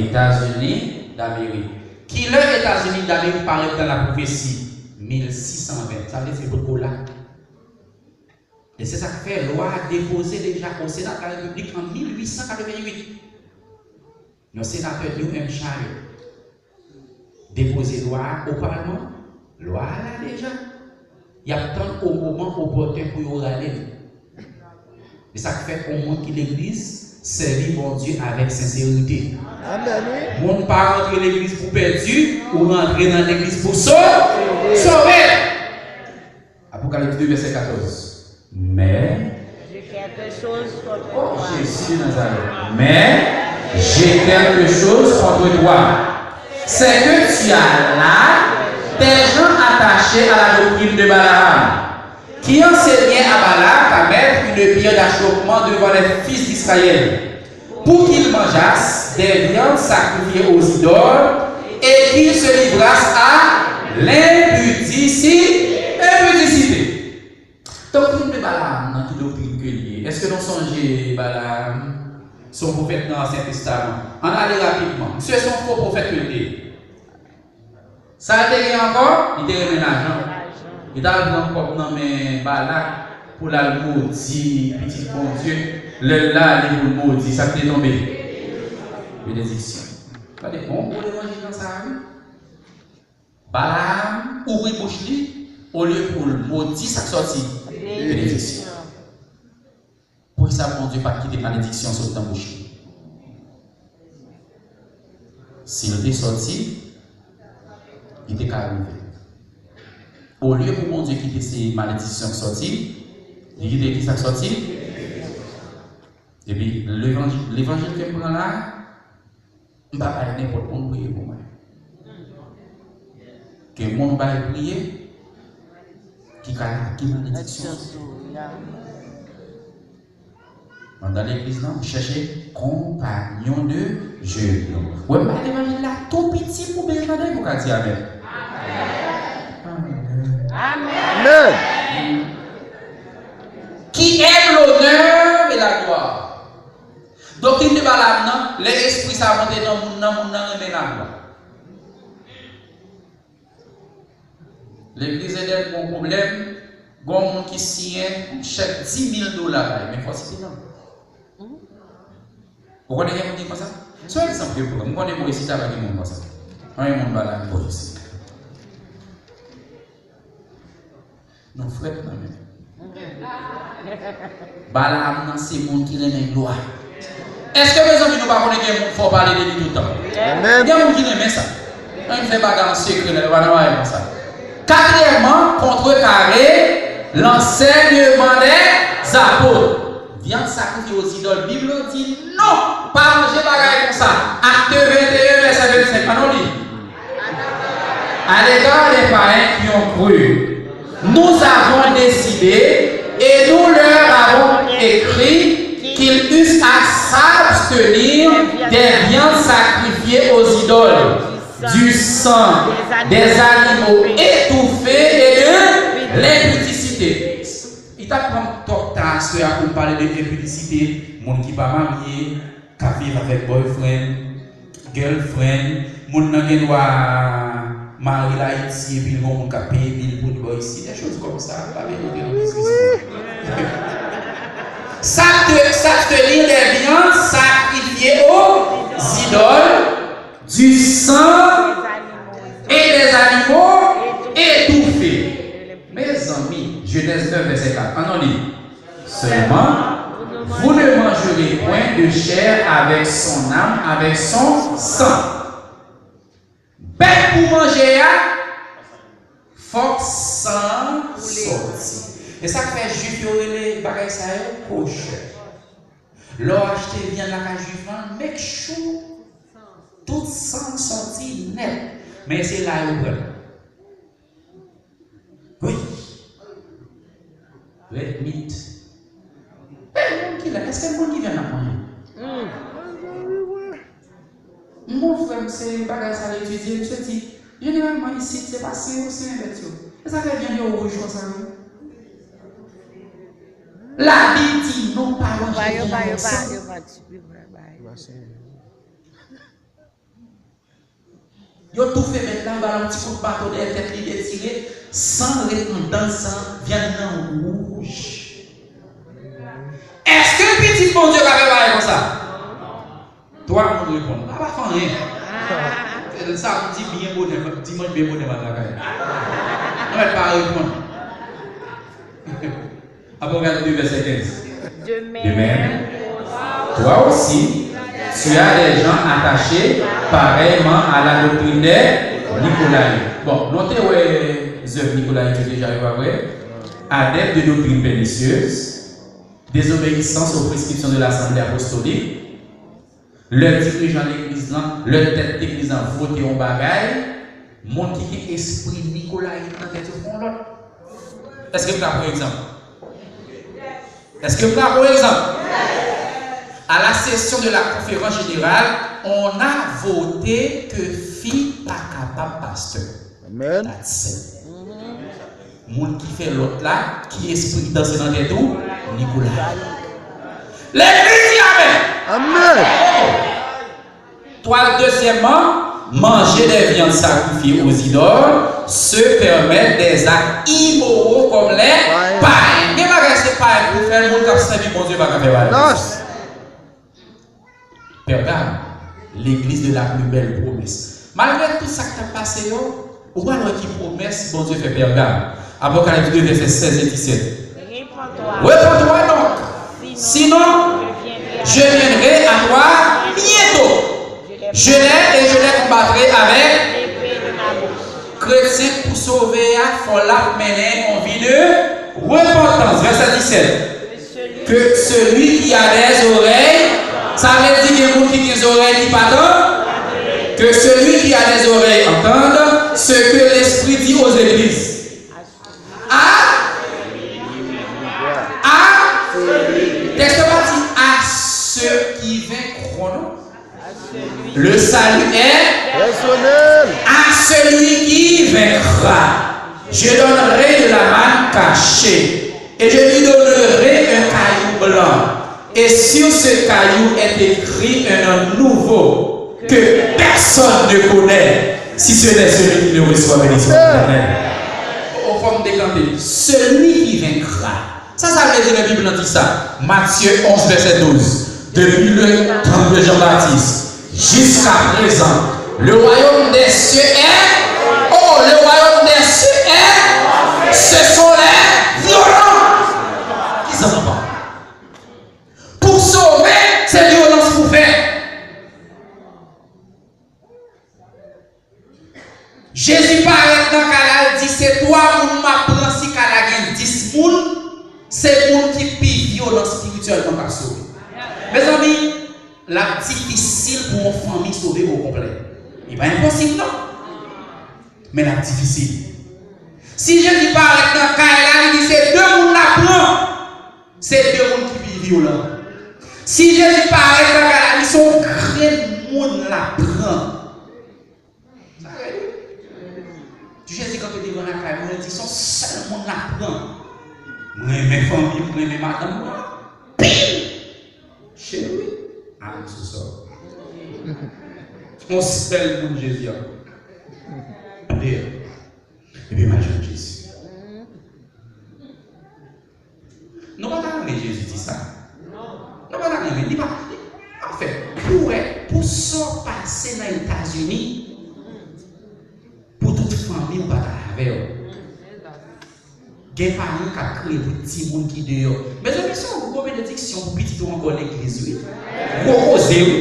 Etazini Damerik. Kilè Etazini Damerik parèt nan lapwofesi? Mil sis san ven. Sa vle di potko la. E se sa k fè lwa a depoze deja o Sena de la Repiblik an mil uit san katreventuit. Yon senatè New Hampshire depoze lwa a o palman. Lwa a la deja. Y ap tann o moman opòten pou yo rale l. E sa k fè yon moun ki legliz sèvi Bondye avèk senserite. Amèn, wi. Moun pa rantre legliz pou pèdi, ou rantre nan legliz pou so-, sove. Apocalypse deux, verset quatorze. Mais, j'ai quelque chose contre toi. Oh, Jésus de Nazareth. Mais, j'ai quelque chose contre toi. C'est que tu as là des gens attachés à la doctrine de Balaam, qui enseignait à Balak à mettre une pierre d'achoppement devant les fils d'Israël, pour qu'ils mangeassent des viandes sacrifiées aux idoles et qu'ils se livrassent à l'impudicité. Impudicité. Doktrin de Balaam nan ki doktrin ke l ye? Èske nou sonje Balaam? Se yon pwofèt nan Ansyen Testaman. Ann ale rapidman. Misye se yon fo pwofèt ke l te ye. Sa l te gen ankò? Li te renmen lajan. Li t al pran kòb nan men Balak pou l al modi pitit Bondye. Lè l ale pou l modi, sa k te tonbe? Benediksyon. Gade, bon, bon levanjil nan sa a, wi. Balaam ouvri bouch li, olye pou l modi, sa k sòti? Benediksyon. Poukisa Bondye pa t kite malediksyon sot nan bouch li? Si l te sòti, li te ka rive. Olye pou Bondye kite se malediksyon k sòti, li kite ki sa k sòti? Epi levanjil, levanjil ke m pran la, m pa bay nenpòt moun priye pou mwen. Ke moun bay priye, ki ka lage malediksyon sou ou. Nan legliz la, ou chèche konpanyon de jeni. Ou wè, m bay levanjil la tou piti pou byen tande, pou ka di amèn. Amèn. Amèn. Qui aime l'honneur et la gloire. Doktrin de Balaam nan, lè espri sa monte nan moun nan, moun nan renmen laglwa. Legliz Edèn gon pwoblèm, gon moun ki siyen yon chèk dis mil dola bay, men fò site non. Ou konnen gen moun ki konsa? Se yon egzanp yo pran. M konnen bò isit la pa gen moun konsa. Anyen moun Balaam bò isit. Nou frèt nan men. Balaam nan se moun ki renmen glwa. Èske, mezanmi, nou pa konnen gen moun fò pale de li toutan? Amèn. Gen moun ki renmen sa. Ann fè bagay an sekrè, lè yo pa nan bagay konsa. Katriyèmman, contrecarrer l'enseignement des apôtres. Vyann sakrifye o zidòl, Bib la di non, pa manje bagay konsa. Acte vingt et un, verset vingt-cinq. Ann nou li. À l'égard des païens qui ont cru, nous avons décidé et nous leur avons écrit qu'ils eussent à s'abstenir des viandes sacrifiées aux idoles, du sang des animaux étouffés et de l'impudicité. Li ta pran m twòp tan aswè a pou m pale de enpidisite, moun ki pa marye, k ap viv avèk boyfriend, girlfriend, moun nan gen dwa mari l Ayiti epi l gen yon moun k ap peye bil pou li bò isit, des choses comme ça, pa vin monte nan diskisyon. S'abste-, s'abstenir des viandes sacrifiées aux idoles, du sang et des animaux étouffés. Mezanmi, Genèse neuf, verset quatre. Ann nou li. Seulement, vous ne mangerez point de chair avec son âme, avec son sang. Bèt pou manje a, fòk san an sòti. E sa k fè Jwif yo rele bagay sa yo kochè. Lè w achte vyann lakay Jwif lan, make sure tout san sòti nèt. Men se la yo pran l. Wi. Red meat. Hey, moun ki la, èske moun ki vyann ap manje? M gon frè m, se bagay sa l etidye, misye di, jeneralman isit, se pa sen yo, sen bèt yo. E sa fè vyann yo wouj konsa, wi. Labib di non, pa manje vyann san. Yo toufe bèt la, yo ba l yon ti kout mato dèyè tèt li detire, san ret anndan san, vyann nan wouj. Èske pitit Bondye ka fè bagay konsa? Twa moun reponn. A pa fè anyen. Se samdi byen bonè, dimanch byen bonè m al lakay. Nou mèt pa reponn. Apocalypse deux, verset quinze. De même, toi aussi, tu as des gens attachés pareillement à la doctrine des Nicolaïtes. Bon, nou te wè zèv Nikolayi yo deja, yo pa vre? Adeptes de doctrines pernicieuses, désobéissance aux prescriptions de l'assemblée apostolique, Lè dirijan legliz lan, lè tèt legliz lan vote yon bagay, moun ki gen espri Nikolayit nan tèt yo fè yon lòt. Èske m ka pran egzanp? Èske m ka pran egzanp? À la session de la conférence générale, on a voté ke fi pa kapab pastè. Amen. That's it. Moun ki fè lòt la, ki espri ki danse nan tèt ou? Nikolayit. Legliz di amèn. Amèn. Twa, dezyèmman, Manger des viandes sacrifiées aux idoles, se permettre des actes immoraux comme les païens. Gen bagay se payen pou fè, moun k ap sèvi Bondye pa ka fè bagay. Pègam, l'église de la plus belle promesse. Malgre tout sa k t ap pase yo, ou pral wè ki pwomès Bondye fè Pègam. Apokalips de, vèsè sèz e disèt. Repens-toi donc, sinon je viendrai à toi bientôt. Je les et je les combattrai avec. Kretyen pou sove a, fò l ap mennen yon vi de repantans. Vèsè disèt. Que celui qui a des oreilles, sa vle di gen moun ki gen zòrèy ki pa tande. Que celui qui a des oreilles entende ce que l'Esprit dit aux églises. A, a, tèks la pa di à ceux qui vaincront, non. Le salut est personnel. À celui qui vaincra, je donnerai de la manne cachée, et je lui donnerai un caillou blanc, et sur ce caillou est écrit un nom nouveau que personne ne connaît, si ce n'est celui qui le reçoit. Béni soit l'Éternel. O, fò m dekante. Celui qui vaincra. Sa sa vle di lè Bib lan di sa? Matye onz, vèsè douz. Depuis le temps de Jean-Baptiste jusqu'à présent, le royaume des cieux est, oh, le royaume des cieux est, ce sont les violents. Ki sa papa? Pou sove, se vyolans pou fè. Jezi parèt nan kay la, l di, "Se twa moun m ap pran." Si kay la gen dis moun, se moun ki pi vyolan espirityèlman k ap sove. Mezanmi, l ap difisil pou yon fanmi sove okonplè. Li pa enposib, non. Men l ap difisil. Si Jezi parèt nan kay la, li di, "Se de moun l ap pran." Se de moun ki pi vyolan. Si Jezi parèt nan kay la, li se yon grenn moun l ap pran. Sa vle di, Jezi kanpe devan lakay mwen, li di, "Se yon sèl moun l ap pran." Mwen renmen fanmi m, mwen renmen madanm mwen anpil. Cheri, I'm so sorry. Yon sèl moun Jezi ap pran. Epi imajine Jezi. Nou pa ta renmen Jezi di sa? Nou pa ta renmen, li pa, anfen, pou wè, pou sa w pase nan Etazini, pou tout fanmi w pa ta avè w. Gen paran k ap kriye pou timoun ki deyò. Mezanmi, se yon gwo benediksyon pou pitit ou ankò legliz, wi. Gwo koze, wi.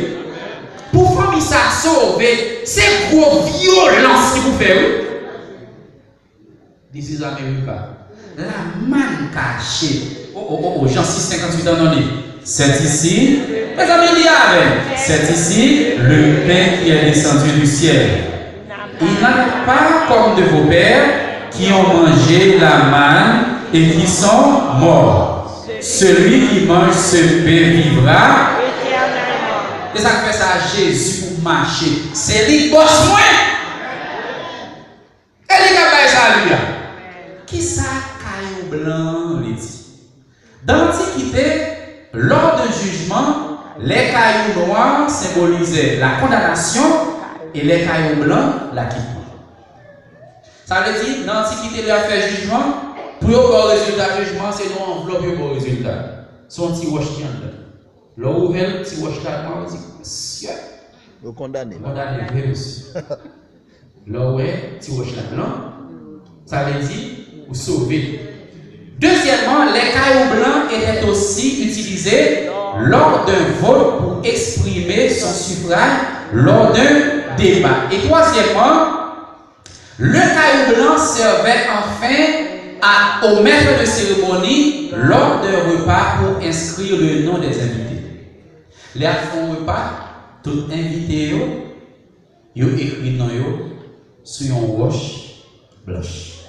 Pou fanmi sa sove, se gwo vyolans ki pou fè, wi. This is America. La manne cachée. Oh, oh, oh, oh, Jean six, cinquante-huit, an non li. C'est ici, mezanmi, li avè m. C'est ici le pain qui est descendu du ciel. Il n'a pas comme de vos pères qui ont mangé la manne et qui sont morts. Celui qui mange ce pain vivra. E sa k fè sa, Jezi pou mache. Se li bòs mwen. E li k ap bay sali a. Kisa kayo blan an vle di? Dans l'Antiquité, lors d'un jugement, les cailloux noirs symbolisaient la condamnation et les cailloux blancs l'acquittement. Sa vle di, nan Antikite, lè y ap fè jijman, pou yo ba w rezilta jijman, se nan yon anvlòp yo ba w rezilta. Se yon ti wòch ki anndan. Lè w ouvè l, ti wòch la nwa, yo di, "Mesye, yo kondane." Yo kondane vre, mesye. Lè w wè ti wòch la blan, sa vle di ou sove. Deuxièmement, les cailloux blancs étaient aussi utilisés lors d'un vote pour exprimer son suffrage lors d'un débat. Et troisièmement, le caillou blanc servait enfin à, au maître de cérémonie lors d'un repas pour inscrire le nom des invités. Lè y ap fè yon repa, tout envite yo, yo ekri non yo sou yon wòch blanch.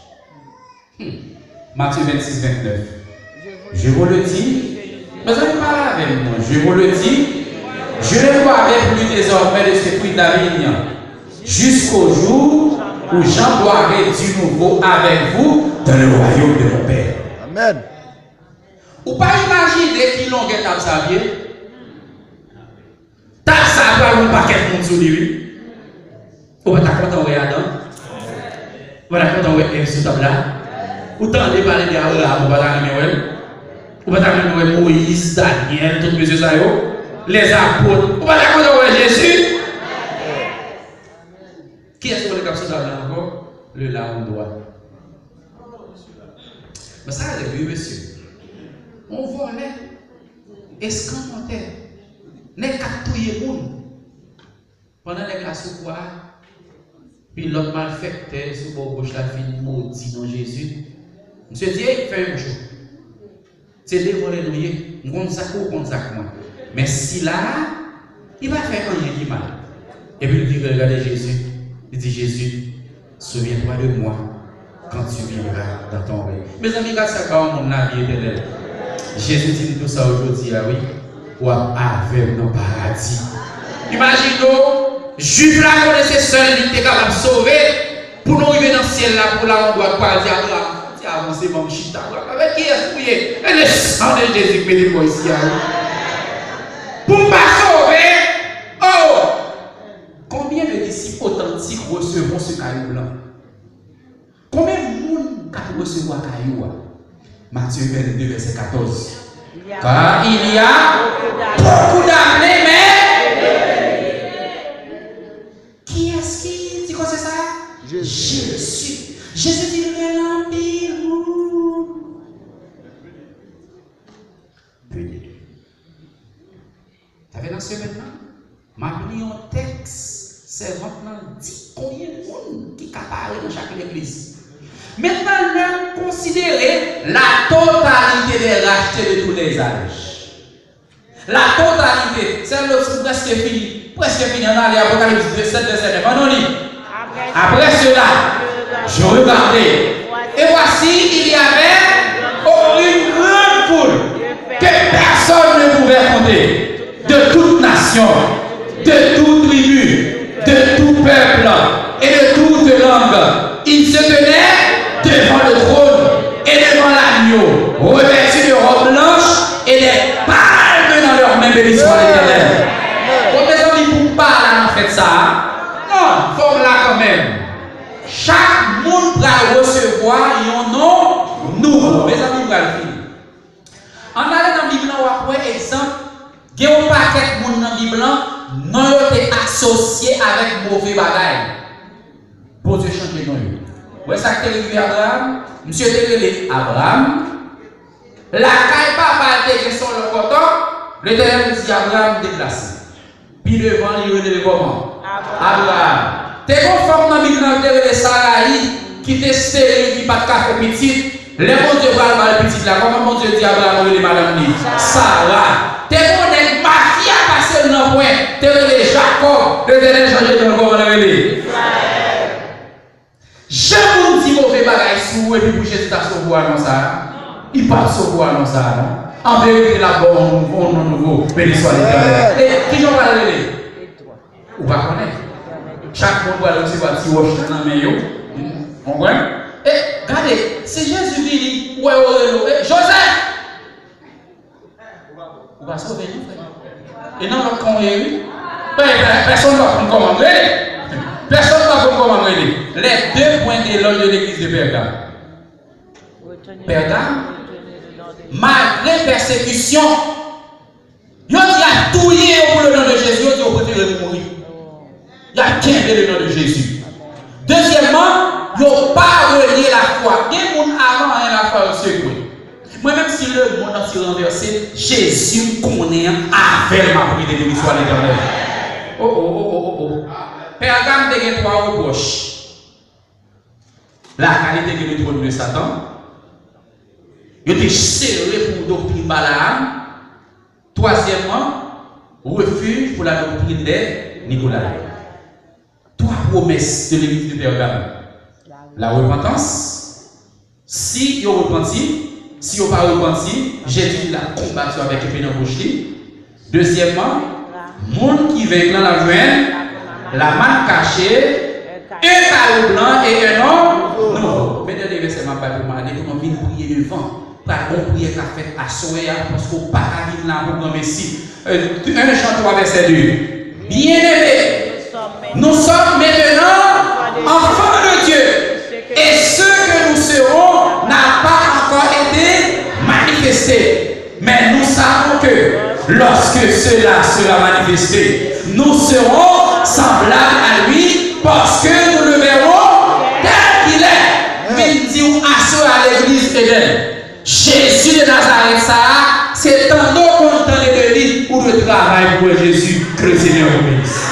Hmm. Matthieu vingt-six, vingt-neuf. Je vous le dis, mezanmi, pale avè m non. Je vous le dis, je ne boirai plus désormais de ce fruit de la vigne, jusqu'au jour où j'en boirai du nouveau avec vous dans le royaume de mon Père. Amen. Ou pa imajine ki longè tab sa ye? Tab sa pral yon pakèt moun sou li, wi. Ou pa ta kontan wè Adan? Ou pa ta kontan wè Èv sou tab la? Ou tande pale de Abraram, ou pa ta renmen wè l? Ou pa ta renmen wè Moyiz, Danyèl, tout mesye sa yo? Lèzapot, ou pa ta kontan wè Jezi? Kiyès ou konnen k ap sou tab la ankò? Le Larron Droit. Men sa rèd wi mesye. Yon vòlè, eskanmòtè, nèg k ap touye moun. Pandan nèg la sou kwa, pi lòt malfèktè sou bò goch la fin modi non Jezi. Misye di, "Ey, fè yon jou. Se de vòlè nou ye. M konn sa k ou, ou konn sa k mwen. Men sila a, li pa fè anyen ki mal." Epi l vire l gade Jezi. Li di, "Jezi, souviens-toi de moi quand tu viendras dans ton règne." Mezanmi, gad sa k ba yon moun lavi etènèl. Jezi di m tou sa yo jodi a, wi. W ap avè m nan paradi. Imajine w, Jwif la konnen se sèl li ki te kapab sove. Pou nou rive nan syèl la, pou Larron Droit, pou al di Abraram, fè yon ti avanse, ban m chita. Abraram, avèk kiyès ou ye? E le san de Jezi k mete m bò isi a, wi. Pou m pa sove, oh! Combien de disciples authentiques recevront ce Caillou Blanc? Konbyen moun k ap resevwa kayou a? Matthieu vingt-deux, verset quatorze. Car il y a beaucoup d'appelés, mais kiyès ki di konsa? Jezi. Jezi. Jezi di l gen anpil moun. Vini. Sa fè nan semèn nan, m ap li yon tèks, sèvant lan di konbyen moun ki ka pare nan chak legliz. Mentnan, lè n konsidere la totalité des rachetés de tous les âges. La totalité, sèl lòt si prèske fini, prèske fini, ann ale Apokalips de, sèt, vèsè nèf, ann nou li. Après cela, je regardai, et voici, il y avait une grande foule que personne ne pouvait compter, de toute nation, de toute tribu, de tout peuple et de toute langue. Ils se tenaient devant le trône et devant l'agneau, revêtus de robes blanches et des palmes dans leurs mains, béni soit l'Éternel. Bon, mezanmi, pou m pa la nan fèt sa a, non, fò m la kanmenm. Chak moun pral resevwa yon non nouvo. Mezanmi, m pral fini. Ann ale nan Bib lan, w ap wè egzanp, gen yon pakèt moun nan Bib lan, non yo te asosye avèk move bagay. Bondye chanje non yo. Ou wè sa k te rive Abraram? Misye te rele Abraram. Lakay papa l te gen solo kòtò, Letènèl di Abraram deplase. Pi devan li rele l kòman? Abraram. Te gon fanm nan Bib lan te rele Sarayi, ki te esteril, ki pa t ka fè pitit. Lè Bondye pral ba l pitit la, kòman Bondye di Abraram rele madanm li? Sara. Te gon nèg mafya pase l nan pwen, te rele Jakòb, Letènèl chanje non l, kòman l rele? Jan moun di move bagay sou ou epi pou Jezi ta sove w a non sa a, li p ap sove w a non sa a non. An verite, l ap ba w yon nouvo, yon non nouvo. Beni swa Letènèl. E kijan w pral rele? Ou pa konnen. Chak moun pral resevwa ti wòch nan men yo. Konprann? E gade, si Jezi vini, ou wè yo rele w, e, Jozèf! Ou pa sove non, frè. E nan lòt kan w ye, wi. Pè-, pè-, pèsonn pa konn kòman m rele. Pèsonn pa konn kòman m rele. Les deux points de l'ordre de l'église de Pergame. Pègam, malgre pèsekisyon, yo di y ap touye yo pou le non de Jezi, yo di yo prefere mouri. Y ap kenbe le non de Jezi. Dezyèmman, yo pa renye lafwa. Gen moun avan anyen lafwa yo sekwe. Mwen menm si lemonn antye ranvèse, Jezi m konnen an, avè l m ap rete, beni swa Letènèl. Oh, oh, oh, oh, oh, oh. Pègam te gen twa repwòch. La qualité de le trône de Satan. Yo te sere pou doktrin Balaam. Twazyèmman, refuge pour la doctrine des Nicolaïens. Twa pwomès de legliz de Pègam. La repentance, si yo repanti, si yo pa repanti, Jezi di l ap konbat yo avèk epe nan bouch li. Dezyèmman, moun ki venk lan l ap jwenn lamann kache, un caillou blanc et un nom nouveau. Men dènye vèsè m ap bay pou m ale, pou nou vin priye devan. Pral gon priyè k ap fèt aswè a, paske w pa ka vin la pou granmesi. Euh, un Jean trois, verset deux. Bien-aimés, nous sommes maintenant enfants de Dieu, et ce que nous serons n'a pas encore été manifesté. Mais nous savons que lorsque cela sera manifesté, nous serons semblables à lui, parce que nous le verrons tel qu'il est. Vin di w aswè a legliz Eden. Jezi de Nazarèt sa a, se tande w konn tande de li, ou dwe travay pou wè Jezi, ke le Seigneur vous bénisse.